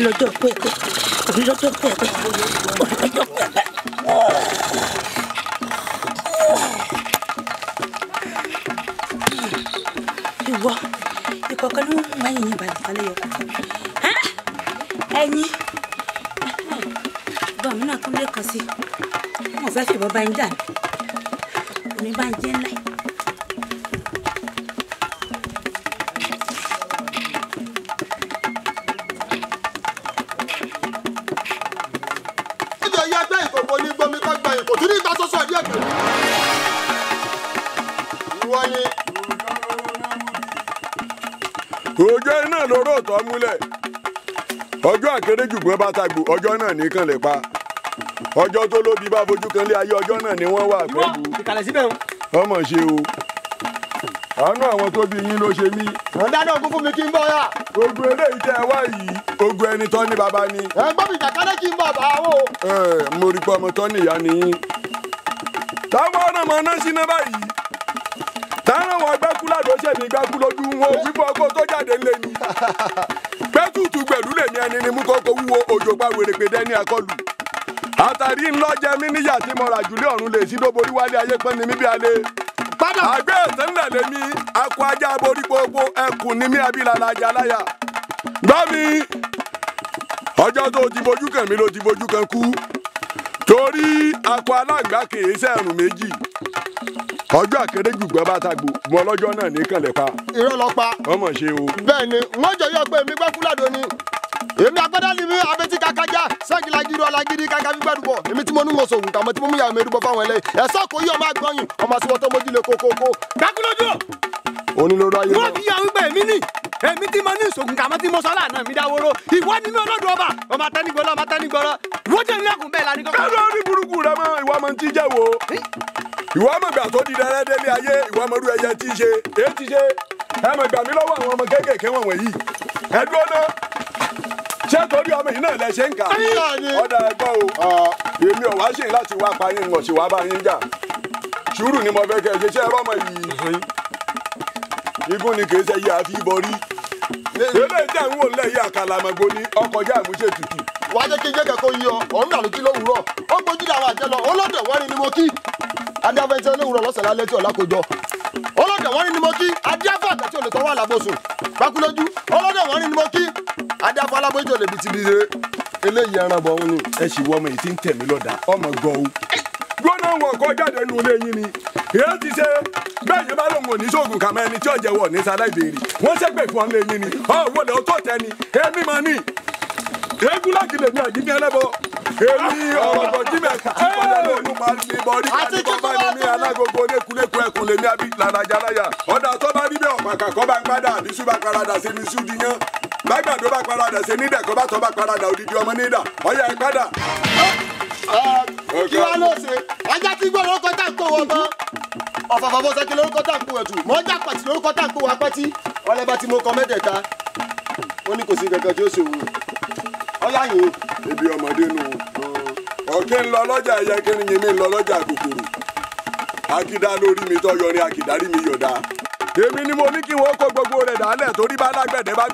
Lọ́jọ́ pẹ́pẹ́, lọ́jọ́ pẹ́pẹ́, lọ́jọ́ pẹ́pẹ́. Ìwọ ìkọ̀kọ̀ ni wọ́n máa ń yìn balẹ̀ balẹ̀ yọ kọ̀ọ̀kan. Ẹ̀yin ìbọn mi náà tún lẹ́ẹ̀kan sí i, wọn fẹ́ fìbọn bá ń jà ní omi bá ń jẹ́ ńlá. Níjọ yí ẹgbẹ́ ìkòkò ní gbomi kọ́ gba ìkò tí ní ìta sọ́sọ́ àdí ẹ̀gbẹ́. Ìwọ ni. Òjò iná lóró tọ́ múlẹ̀. Ọjọ́ àkéré jùgbọ́n bá tagbò, ọjọ́ náà nìkan lè pa. Ọjọ́ tó lóbi bá fojú kan lé ayé, ọjọ́ náà ni wọ́n wà pẹ̀lú. Ìkàlẹ̀ síbẹ̀ o. Ọmọ ṣe o. Àánú àwọn tó bí yín ló ṣe mí. Wọ́n dáná ogún fún mi kí n bọ̀ yá. Ogun eléyìí tẹ́ ẹ wá yìí, ogun ẹni tọ́ ní baba ni. Ẹ gbọ́ mi jàkálẹ̀ kí n bọ̀ bá wò. Ẹ mo rí pé ọmọ tọ́ ní ìyá ni yín. Táwọn ọ̀nà mọ̀ náà síná báyìí. Táwọn àwọn gbẹ́kú ládùú ṣẹ̀mí gbẹ́kú lójú wọn wípé ọkọ tó jáde ńlẹ̀ ni. Gbẹ́tùtù gbẹ̀lú lèmi ẹni ni mú kókó wúwo òjò pa wèrèpè dẹ́ni àkọlù. Àtàrí ńlọ́jẹ mí níyà tí mo rà jùlé ọ̀run lè sí dóborí wálé ayé pọ́n ni mí bí alẹ́. Àgbẹ̀ ẹ̀sẹ̀ ńlẹ̀ lèmi, akọ ajá aborí gbogbo ẹkùn ni mí abilala ajá láyà. Gbọ́ mi, ọjọ́ tó ti fojú kàn mí ló ti fojú kan kú. Torí akọ aláǹgbá kìí sẹ́rùn méjì. Ọjọ́ àkéré jùgbọ́n bá tagbò, mọ lọ́jọ́ náà ní kànlẹ̀ pa. Irọ́ lọ pa. Ọmọ ṣe o. Bẹ́ẹ̀ ni, wọ́n jọ yọ pé èmi gbẹ́ fúlàdó ni. Èmi agbádá ni mi abetí kakaja sẹ́gìlá gidi ọ̀làgídí kaka fi gbẹ́dùbọ̀. Èmi tí mo ní mo sògùn kàmọ́ tí mo mú yàrá mi rúbọ fáwọn ẹlẹ́yìn. Ẹ̀sọ́ kò yí ọmọ agbọ́yìn, ọmọ àsìwọ́ tó mójú lè kókókó. Dákúlójú o. Onílóró ayé Wọ́n fi yọ wípé èmi ní èmi tí mo ní ìṣògùn kàmọ́ tí mo sọ lánàá mi dáwóró. Ìwọ ni mi olódò ọba, ọmọ atẹ́nigbọ́lọ́, ọmọ atẹ́nigbọ́lọ́. Wọ́n jẹ́ nílẹ̀kùn bẹ́ẹ̀ lani kọ́kọ́. Kẹ́lọ́ ní burúkú rẹ mọ́ ìwọ ọmọ tí jẹ́ wo. Ìwọ ọmọ ìgbà tó di dẹrẹ́ délé ayé, ìwọ ọmọ irú ẹyẹ tí í ṣe, èyí ti ṣe. Ẹ mọ̀ gbà mí lọ́wọ́ àwọn ọmọ kéékèèké wọ̀nyí. Ẹ dúró ná. Ṣé torí ọmọ yìí náà lẹ ṣe ń kà? Ọ̀dà ẹ̀gbọ́n o. Èmi ò wá ṣe láti wá pa yín, ń ṣe wá bá yín jà. Sùúrù ni mo fẹ́ kẹ́ ẹ ṣe, ṣé ẹ rọ́mọ yìí? Igun ni kìí ṣe yí àfi bọrí. Eléyìí tẹ̀ ń wò ńlẹ̀ yìí àkàlàmọ̀gbò ni ọkọjá àmúṣe tutù. Wàá jẹ́ kí n jẹ́ kẹ́kọ̀ọ́ yí ọ, ọ̀run dàlú kí lówùúrọ̀. Ó gbójú àwọn àjẹ́ lọ, ọlọ́dẹ̀ wọ́n ni mo kí. Adíáfẹ́ lówùúrọ̀ lọ́sàn-án lálẹ́ tí ọ̀la kò jọ. Ọlọ́dẹ̀ wọ́n ni mo kí. Adíáfẹ́ àgbà tí ò lè tọ́wọ́ àlàbòsùn. Bákúlójú, ọlọ́dẹ̀ wọ́n ni mo kí. Adíáfẹ́ alábòjò lè bi ti bi re. Eléyìí ẹran bọ̀ òun ni. Ẹ sì wọ ọmọ yìí tí ń tẹ̀ mí lọ́dà, ọmọ gan o. Gbóná wọn kọ jáde nínú ilé yín ni. Èyí ti ṣe bẹ́ẹ̀ yẹn bá lòun ò ní sóògùn kàmá ẹni tí ó jẹ́wọ́ ní sáláì béèrè. Wọ́n ṣẹ́gbẹ̀ fún ọ́n lé yín ni. Ọ̀ wọlé ó tó tẹ ni. Èmi máa ní. Eégún láti lè ní àjíní ẹlẹ́bọ. Èmi ọ̀rọ̀ gbọ̀jímẹ̀ tí kọ́lá lónú máa ń bọ̀ rí kàdúgbò bá ní mi alágogo lékuléku ẹkùn lèmi àbí làlàjáláyà. Ọ̀dà tó bá rí bẹ́ẹ̀ ọ̀pàkà kọ́ bá ń padà àbí sú bá paradà sí ní sú diyán. Bágbàdo bá paradà sí nídà kọ́ bá tọ́ bá paradà odidi ọmọ nídà. Ọ̀yà ẹ̀ padà. Kí wàá ló ṣe? Ajá tí gbọ́ lórúkọ tá à ń kó wọn mọ́. Ọ̀fọ̀fọ̀ sẹ́kì lórúkọ tá à ń kó ẹ̀tù. Mọ́jà pàtì lórúkọ tá à ń kó wọn pẹ́tí. Ọlẹ́bà tí mo kọ mẹ́tẹ̀ẹ̀ta. Ó ní kò sí kankan tí ó ṣe òun. Ọyá yìí. Ibi ọmọdé nù. Ọ̀kẹ́ ń lọ lọ́jà ẹyẹ kí ni mi ń lọ lọ́jà kòkòrò. Akídá lórí mi tọ́ yọrin akídá rí mi yọ̀dá. Èmi ni mo ní kí wọ́n kó gbogbo rẹ̀ dálẹ̀ torí bá lágbẹ̀dẹ bá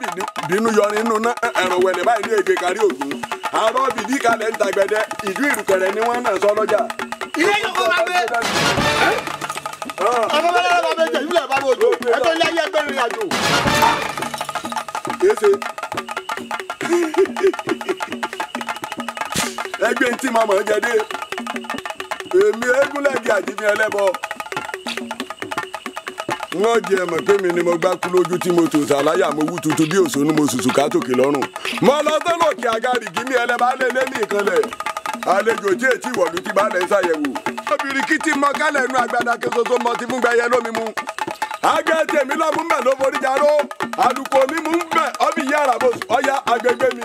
bínú yọrin nínú náà ẹ̀rùn wẹ̀lẹ̀ báyìí ní ègbè kárí ògún. Àrọ́ bìdí kalẹ̀ ń tagbẹ̀dẹ ìdú ìrùkẹ̀rẹ̀ ni wọ́n náà sọ lọ́jà. Ilé yóò kó máa gbé. Ọmọ bá lára bàbá ẹ̀jẹ̀ ìbílẹ̀ bàbá òjò ẹ̀tọ́ ilé ayé ẹgbẹ́ rìnrìn àjò. Kése. Ẹgbẹ́ ntí màmá jẹ dé. Èmi eégúnlẹ̀gì àjíbí ẹlẹ́bọ. Wọ́n jẹ mọ̀ pé mi ni mo gbá kú lójú tí mo tò sàláyà mo wú tuntun bí òṣónú mo sùsù ká tòkè lọ́rùn. Mo lọ sọ́nà òkè àgárì kí mi ẹlẹ́bàá lé lé ní ìkànlẹ̀. Àlejò tí ètí ìwọ̀lú ti bá lẹ̀ ń ṣàyẹ̀wò. Obìnrin kí ti mọ kálẹ̀ inú agbada kí soso mọ ti fún gbẹyẹ lómi mu. Àgbẹ̀ tèmi lọ́mú mbẹ̀ ló forí jaró. Àlùkò mi mú mbẹ̀ ọ́bì yàrá bò ọ̀yá agbègbè mi.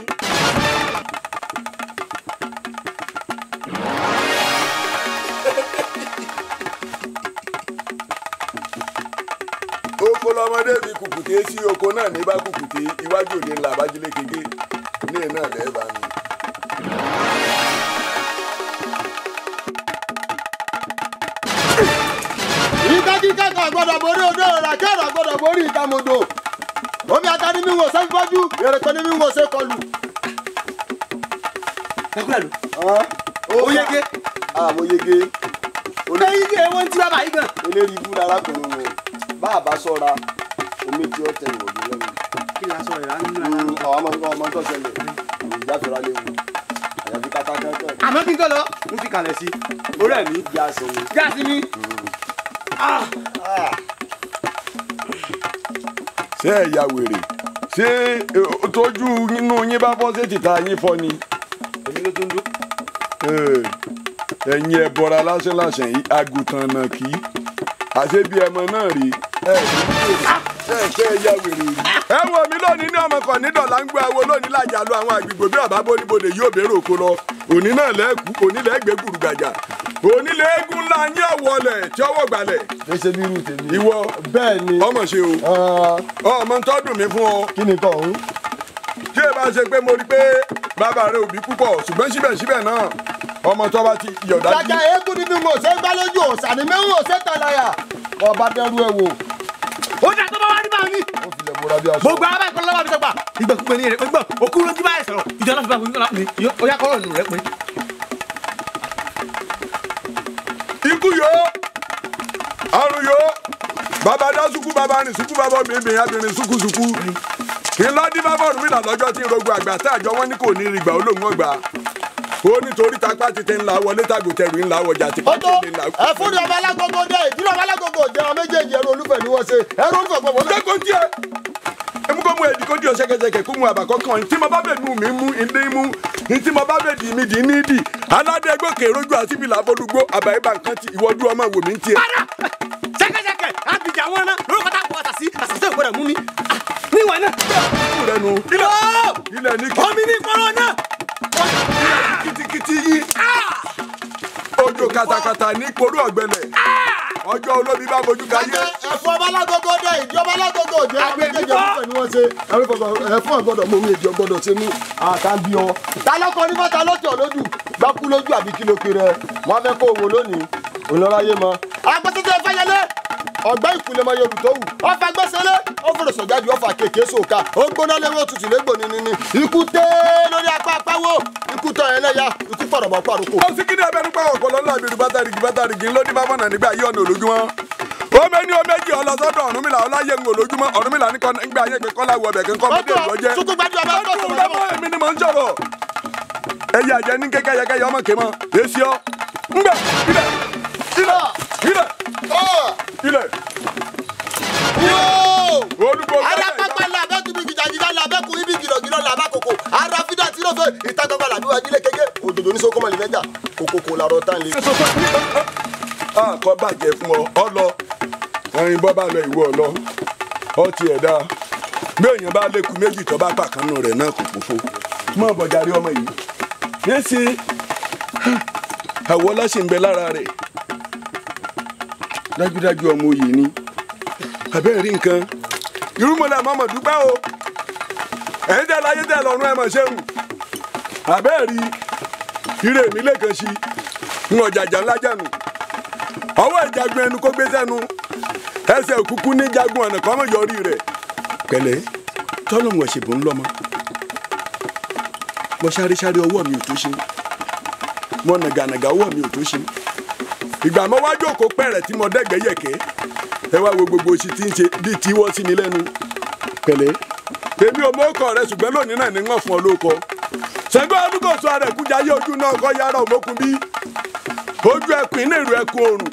Oko lọmọdé fi kùkùté sí oko náà ní bá kùkùté iwájú òde ńlá abájílé kéke ní iná lẹ́ẹ̀bà mi. Ìkájíká kan gbọ́dọ̀ borí odò rà kẹ́rọ̀ gbọ́dọ̀ borí ìkàmọ̀dò. Omi ata ni mi wò sẹ́ fọ́jú, èrèkọ́ ni mi wò sẹ́ kọlù. Ẹkúlẹ̀ ló. Ó yege. Mo yege. Lẹ́yìn tí wọ́n ti wá báyìí gan. Eléyìí ibú larákùnrin wọn. Bá a bá sọ́ra, Omi tí ó tẹ ìwọ̀gbìn lẹ́nu. Kí ni aṣọ ìrà nínú ara mi? Àwọn ọmọ tó ṣẹlẹ̀ ìjáfẹ́ra léwu. Àyàfi kátá kankan. Àmọ́ kí n tó lọ, n fi kalẹ̀ sí. Orí mi. Jáàsì mi. Jáàsì mi. Ṣé ẹ ya wèrè? Ṣé tójú inú yín bá fọ́ sí tìta yín fọ́ ni? Èmi ló tún dún. Ẹ̀yin ẹ bọra lásán lásán yìí, àgùntàn náà kì í. Àṣé bí ẹmọ náà rí. Ẹ ṣe ẹ ya wèrè rí. Ẹ wo mi lónìí ní ọmọ kan nídọ̀lá ń gbé awo lónìí lájà lọ àwọn àgbègbè bí ọ̀bá bóníbodè yóò bèrè òkú lọ. Òní náà lẹ́ẹ̀kú, òní lẹ́ẹ̀gbẹ́ gbùrùgbàjà. Òní lẹ́ẹ̀gùn ńlá yín ọ̀wọ́lẹ̀ tí ọwọ́ gbalẹ̀. Ṣé ṣe bí irú tèmi. Ìwọ bẹ́ẹ̀ ni. Ọmọ ṣe o. Ọmọ ń tọ́dún mi fún ọ. Kí ni kò ń? Tí ẹ bá ṣe pé mo rí pé bàbá rẹ òbí púpọ̀ ṣùgbọ́n síbẹ̀síbẹ̀ náà ọmọ tó bá ti yọ̀dá. Jàjà eégún nínú mo ṣe gbá lójú òòṣà ni mẹ́wọ̀n ò ṣe tàlàyà. Ọba dẹrú ẹ wò. Ó dà tó bá wá ní báwọn ní. Ó filẹ̀ bora bí aṣọ. Mo gba abá ìkọlọ́ lọ́wọ́ mi sọ́gbà. Ìgbàkúgbẹ̀ ní rẹ̀ gbọ́ òkú lójú báyìí sọ̀rọ̀ ìjọ náà fi bá mi ó yá kọ́rọ̀ nù rẹ̀ pé. Ikú yóò, àrùn yóò, bàbá dá sukú bàbá rìn sukú bàbá obìnrin abìnrin sukúsukú. Ńlá dín bá bọ̀rù mílà lọ́jọ́ tí ń rogo àgbà tá àjọ wọn ní kò ní rí gbà olóhùn ọgbà. Ó nítorí tapá ti tẹ ńlá wọlé tàgò tẹrù ńlá wọjà tí Ó tó ẹ fún ní ọba alágogo dé ìdílé ọba alágogo jẹ ọ méjèèjì ẹrú olúfẹ ni wọ́n ṣe ẹrú olúfẹ gbọmọ. Jẹ́ kó tiẹ̀ emu kó mu ẹ̀dí kó di ọ̀sẹ̀ kẹsẹ̀kẹ̀ kó mu àbàkọ́ kan tí mo bá bẹ̀ nu mi mú ilé mú tí mo bá bẹ̀ dì mí dì ní dì aládé gòkè rojú àti ìbílà àfọlùgbò àbáyébá nǹkan ti ìwọ́jú ọmọ wò mí tiẹ̀. Padà ṣẹ̀kẹ̀ṣẹ̀kẹ̀ àbíjà wọn náà lórúkọ tá a kọ àṣàṣì àṣàṣì ò gbọ́dọ̀ mú mi níwọ̀n náà. Rẹnu ilẹ̀ ní kí. Omi ní kọ́rọ́ náà. Kitikiti yìí ojú katakata ní korú ọ̀gbẹlẹ̀ ọjọ́ olóbi bá fojú kayé. Ẹ̀fọ́ ọba alágogo dé ìdí ọba alágogo jẹ ọ méjèèjì olúfẹ ni wọ́n ṣe ẹrú ẹ̀fọ́ ọgbọ́dọ̀ mú mi èjì ọgbọ́dọ̀ ṣe mí àtàbí ọ. Ta lọkọ ní fọta lọtọ lójú gbákú lójú àbí kí ló kiri ẹ wọn fẹ́ kó owó lónìí ònlọráyé mọ. Agbẹ́sẹ̀tẹ̀ fẹ́yẹlé ọgbẹ́ ìkúlẹ̀ mọ yorùbá tó wù ọfà gbẹ́sẹ̀lé ó fòrò sọ̀jáde ọfà kéèké sòkà ó gbóná léwó tutù légbò nínú ikú tẹ́ lórí apá apáwó ikú tọ́ ẹlẹ́yà ikú pọ̀rọ̀mọ́ pàrọ̀kọ. Ó sì kí ní abẹnú pa ọ̀pọ̀lọ́ ńlá àbẹ̀rù bátàrìgì bátàrìgì ńlọ ní bábọ̀nà nígbà yí ọ̀nà olójúmọ́. Ó mẹ́ni ó méjì ọlọ́sọ́dọ̀ Ọ̀rúnmìlà ọláyé ń olójúmọ́ Ọ̀rúnmìlà ní kọ́ nígbà ayé pé kọ́lá wọ ọbẹ̀ kí n kọ́ mọ́tò ìlú ọjẹ́. Tukú gbájú ọba tó sọ̀rọ̀ lọ́wọ́ èmi ni mò ń sọ̀rọ̀. Ẹyẹ àjẹ ní kékẹ́yẹkẹ́yẹ ọmọ kémọ èsì ọ ńgbẹ ilẹ̀ ilẹ̀ ilẹ̀ ilẹ̀. Olúgbò ara pápá la abẹ́kú ibi gìjàgìjà la abẹ́kú ibi gìrọ̀gìrọ̀ la abákòkò ara fídà tí ló fẹ́ ìta gbangba làbí wájú ilé kéke òdòdó ní sókómọ̀ lè fẹ́ jà kòkòkò làrọ̀ tán lé. Kọ́ bàjẹ́ fún ọ ọ lọ ẹyin bọ́ bá lọ ìwọ lọ ọ tiẹ̀ dáa bí èèyàn bá lékun méjì tó bá pàkánù rẹ̀ náà kò pòfo mọ́ bọ̀járe ọmọ yìí yéésì àwọ̀ láṣẹ ń bẹ lára rẹ̀ dájúdájú ọmọ oyè ni àbẹ́ rí nǹkan irúmọlẹ̀ mọ́mọ́ dúpẹ́ o ẹ̀yin tẹ́ láyé tẹ́ lọ́rùn ẹ̀ mọ̀ ṣéun àbẹ́ rí ire mi lẹ́ẹ̀kan sí ń ọ̀jàjà ńlá jẹ̀nu ọwọ́ ìjagun ẹnu kó gbé sẹ́nu ẹsẹ̀ òkúkú ní jagun ọ̀nà kọ́mọ yọrí rẹ̀ pẹ̀lẹ́ tọ́lọ́mù ọ̀ṣẹ̀bùn ńlọ́mọ mo sáré sáré ọwọ́ mi ò tó ṣe mo nàgànàgà ọwọ́ mi ò tó ṣe ìgbà mo wá jókòó pẹ̀rẹ̀ tí mo dẹ́gbẹ́ yẹ̀kẹ́ ẹ wá wo gbogbo oṣù tí ń ṣe bíi tí wọ́n sí mi lẹ́nu pẹ̀lẹ́ èmi ò mọ ọkọ rẹ ṣùgbọ́n lónìí náà ni wọ́n fún ọ lóko Ṣàngó Olúkòso rẹ̀ kújà yé ojú náà kọ́ yàrá òmókun bí ojú ẹkùn iná ìrù ẹkùn oòrùn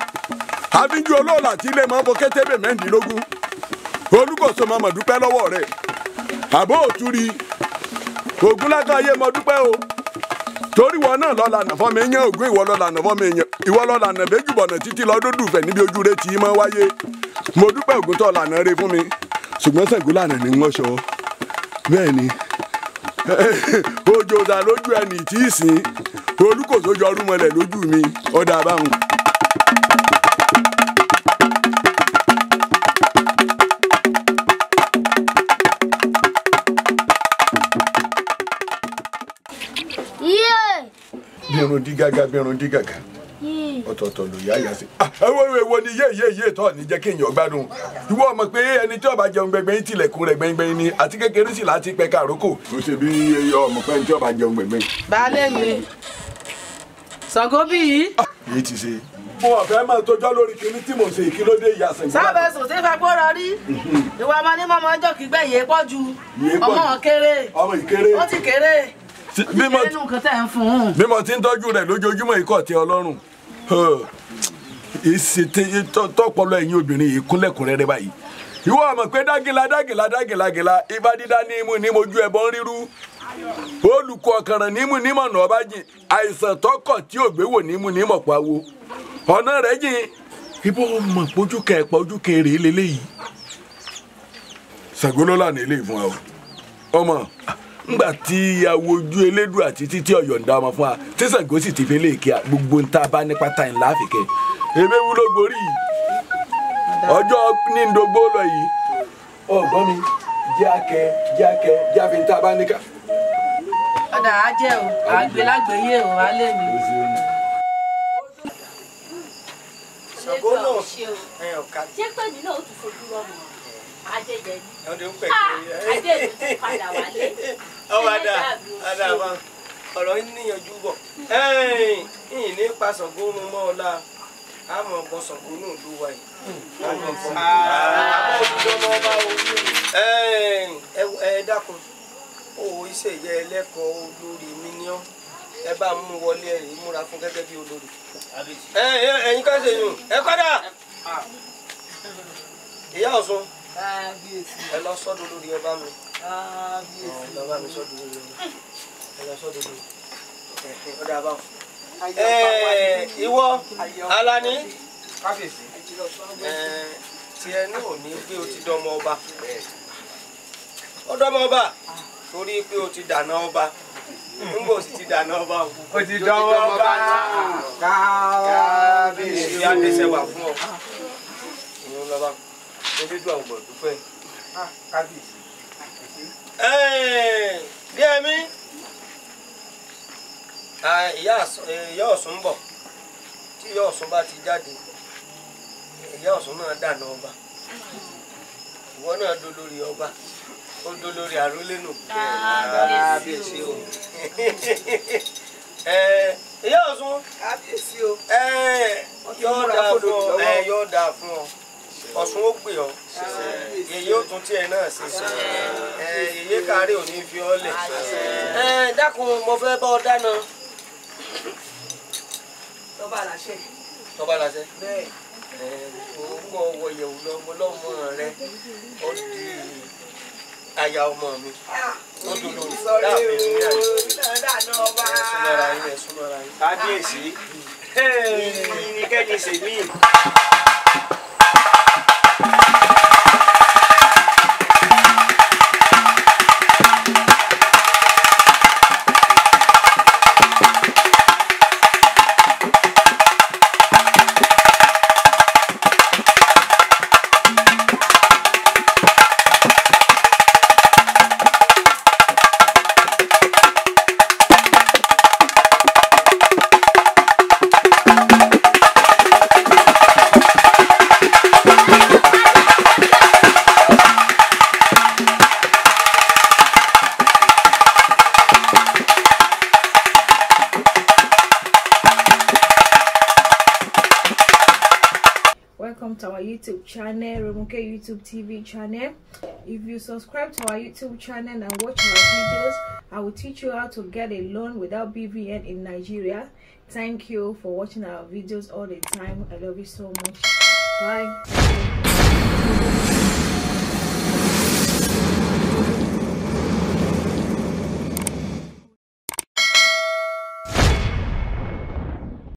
àfíjú olóòlà tí ilé mọ́ fọkẹ́tẹ́bẹ̀ mẹ́rìndínlógún Olúkòso máa mọ̀ dúpẹ́ lọ́wọ́ rẹ̀ àbó òtúri Ògúnlákàyé mọ̀ dúpẹ́ o torí wọn náà lọ́la nàfọ́ mi yẹn ògún ìwọ lọ́la nàfọ́ mi yẹn ìwọ lọ́la nà méjìbọ̀nà títí lọ́dún dùfẹ̀ níbi ojú rẹ tí mọ́ wáyé mo dúpẹ́ ògún tó lànà rẹ fún mi ṣùgbọ́n Ṣàngó lànà ní wọ́n sọ bẹ́ẹ̀ ni ojú ọ̀dà lójú ẹni tí ì sìn Olúkòso yọ ọrùmọlẹ̀ lójú mi ọ̀dà àbáhùn. Bírun dí gágá bírun dí gàgà ọ̀tọ̀ọ̀tọ̀ ló yá yá sí. Ẹ wo wo ni yé yé yé tọ́ ni jẹ́ kéèyàn gbádùn ìwọ ọmọ pé ẹni tí ó bá jẹun gbẹngbẹ̀yìn tilẹ̀kùn rẹ̀ gbẹngbẹ̀yìn ni àti kékeré sì láti pẹ́ kàrókò. Ó ṣe bí ọmọ pé ẹni tí ó bá jẹun gbẹngbẹ̀yìn. Baálé mi Ṣàngó bí yìí. Yìí ti ṣe. Mo ọ̀fẹ́ máa tójọ́ lórí kinní tí mo ṣe ìkílódé ìyá Ṣàngó. Sábẹ̀ sùn sí fagbóra rí ìwà ọmọ ní mọ́mọ́ ọjọ́ kígbẹ́ yìí pọ̀ ju ọmọ kéré ọmọ ìkéré ó ti kéré ó ti kéré nù nǹkan tẹ̀ ń fún un. Bí mo ti ń tọ́jú rẹ̀ lójoojúmọ́ ikọ̀ tí Ọlọ́run tọpọlọ ẹ̀yin obìnrin yìí kúnlẹ̀kúnrẹ́rẹ́ báyìí. Ìwọ ọmọ pé dágìlá dágìlá dágìlá gìlá ibà dídá ní imú ní mojú ẹbọ ń rírú olùkọ́ ọ̀kànràn nímú nímọ̀nà ọba jìn àìsàn tọkọ̀ tí ò gbé wò nímú nímọ̀ pawó ọ̀nà rẹ̀ jìn ibo mọ̀ pójú kẹ̀pọ̀ ojú kẹrè lélẹ́yìí. Ṣàngó ló lànà ilé ìfún wa o ọmọ ngbà tí ìyàwó ojú elédùn àti títí ọ̀yọ̀ǹda ọmọ fún wa tí Ṣàngó sì ti fi lè kí a gbogbo ń tá a bá ní pátá ńlá àfikẹ́ ebe wúlò gborí ọjọ́ ní ndógbó lọ yìí ọgbọ́n mi jákẹ́ jákẹ́ jáfi ń tá a bá ní ká. Ọ̀dà á jẹ́ o, àgbélágbèyé o, á lé mi. Ṣàngó náà ẹ ọ̀ka. Ṣé pẹ̀lú náà ó tún fojú rọmọ Adéyẹmí? Ọdún pẹ̀lú. Adéyẹmí tún padà wálé. Ọwọ́ àdá àdá wa ọ̀rọ̀ yín níyànjú bọ̀. Ẹ̀yìn ní pa Ṣàngó mu mọ́ ọ la, a mọ̀ bọ Ṣàngó náà ló wà yìí. A mọ̀ bọ olùdọ́mọ ọba o. Ẹ dákun, o iṣẹ́ ìyá ẹlẹ́kọ̀ọ́ olórí mi ní ọ́. Ẹ bá mú wọlé ẹ múra fún gẹ́gẹ́ bí olórí. Ẹ̀yin ká ṣe yùn, ẹ kọ́dà. Ìyá Ọ̀ṣun, ẹ lọ sọ́dọ̀ olórí ẹ bá mi. Ẹ lọ bá mi sọ́dọ̀ olórí ẹ. Ẹ lọ sọ́dọ̀ olórí. Ọ̀dà àbáwọ̀. Ìwọ Alani, tiẹ̀ náà ò ní pé o ti dọmọ ọba. Ó dọmọ ọba torí pé o ti dànà ọba. Ngbò sì ti dànà ọba o. O ti dọmọ ọba. Kábíyèsí. Ìyá adéṣẹ́ wà fún ọ. Ìyẹn lọ́ba. Elédùn àwọn ọmọ dúpẹ́. Kábíyèsí. Díẹ̀mí. Ìyá Ọ̀ṣun ń bọ̀. Tí ìyá Ọ̀ṣun bá ti jáde, ìyá Ọ̀ṣun náà dànà ọba. Ìwọ náà dolórí ọba. Ó dolórí àrólé nù. Kábíyèsí o. Ìyá Ọ̀ṣun. Kábíyèsí o. Yóò dáa fún ọ. Yóò dáa fún ọ. Ọ̀ṣun ó pè ọ́. Yèyé ó tún tiẹ̀ náà ṣe. Yèyé kárí ò ní fi ọ́ lẹ̀. Dákun mo fẹ́ bá ọ dáná. Tọ́ba làṣẹ. Tọ́ba làṣẹ. Bẹ́ẹ̀. Orúkọ wọ yẹ̀wù lọ́mọ lọ́mọ rẹ. Ó di aya ọmọ mi. Ó dùn lórí dáàbò mi ní àyè. Ẹ súnmọ́ra yín, ẹ súnmọ́ra yín. Kábíyèsí. Ní kẹ́ni ṣèmí. Welcome to our YouTube channel, Romoke YouTube TV channel. If you subscribe to our YouTube channel and watch our videos, I will teach you how to get a loan without BVN in Nigeria. Thank you for watching our videos all the time. I love you so much. Bye.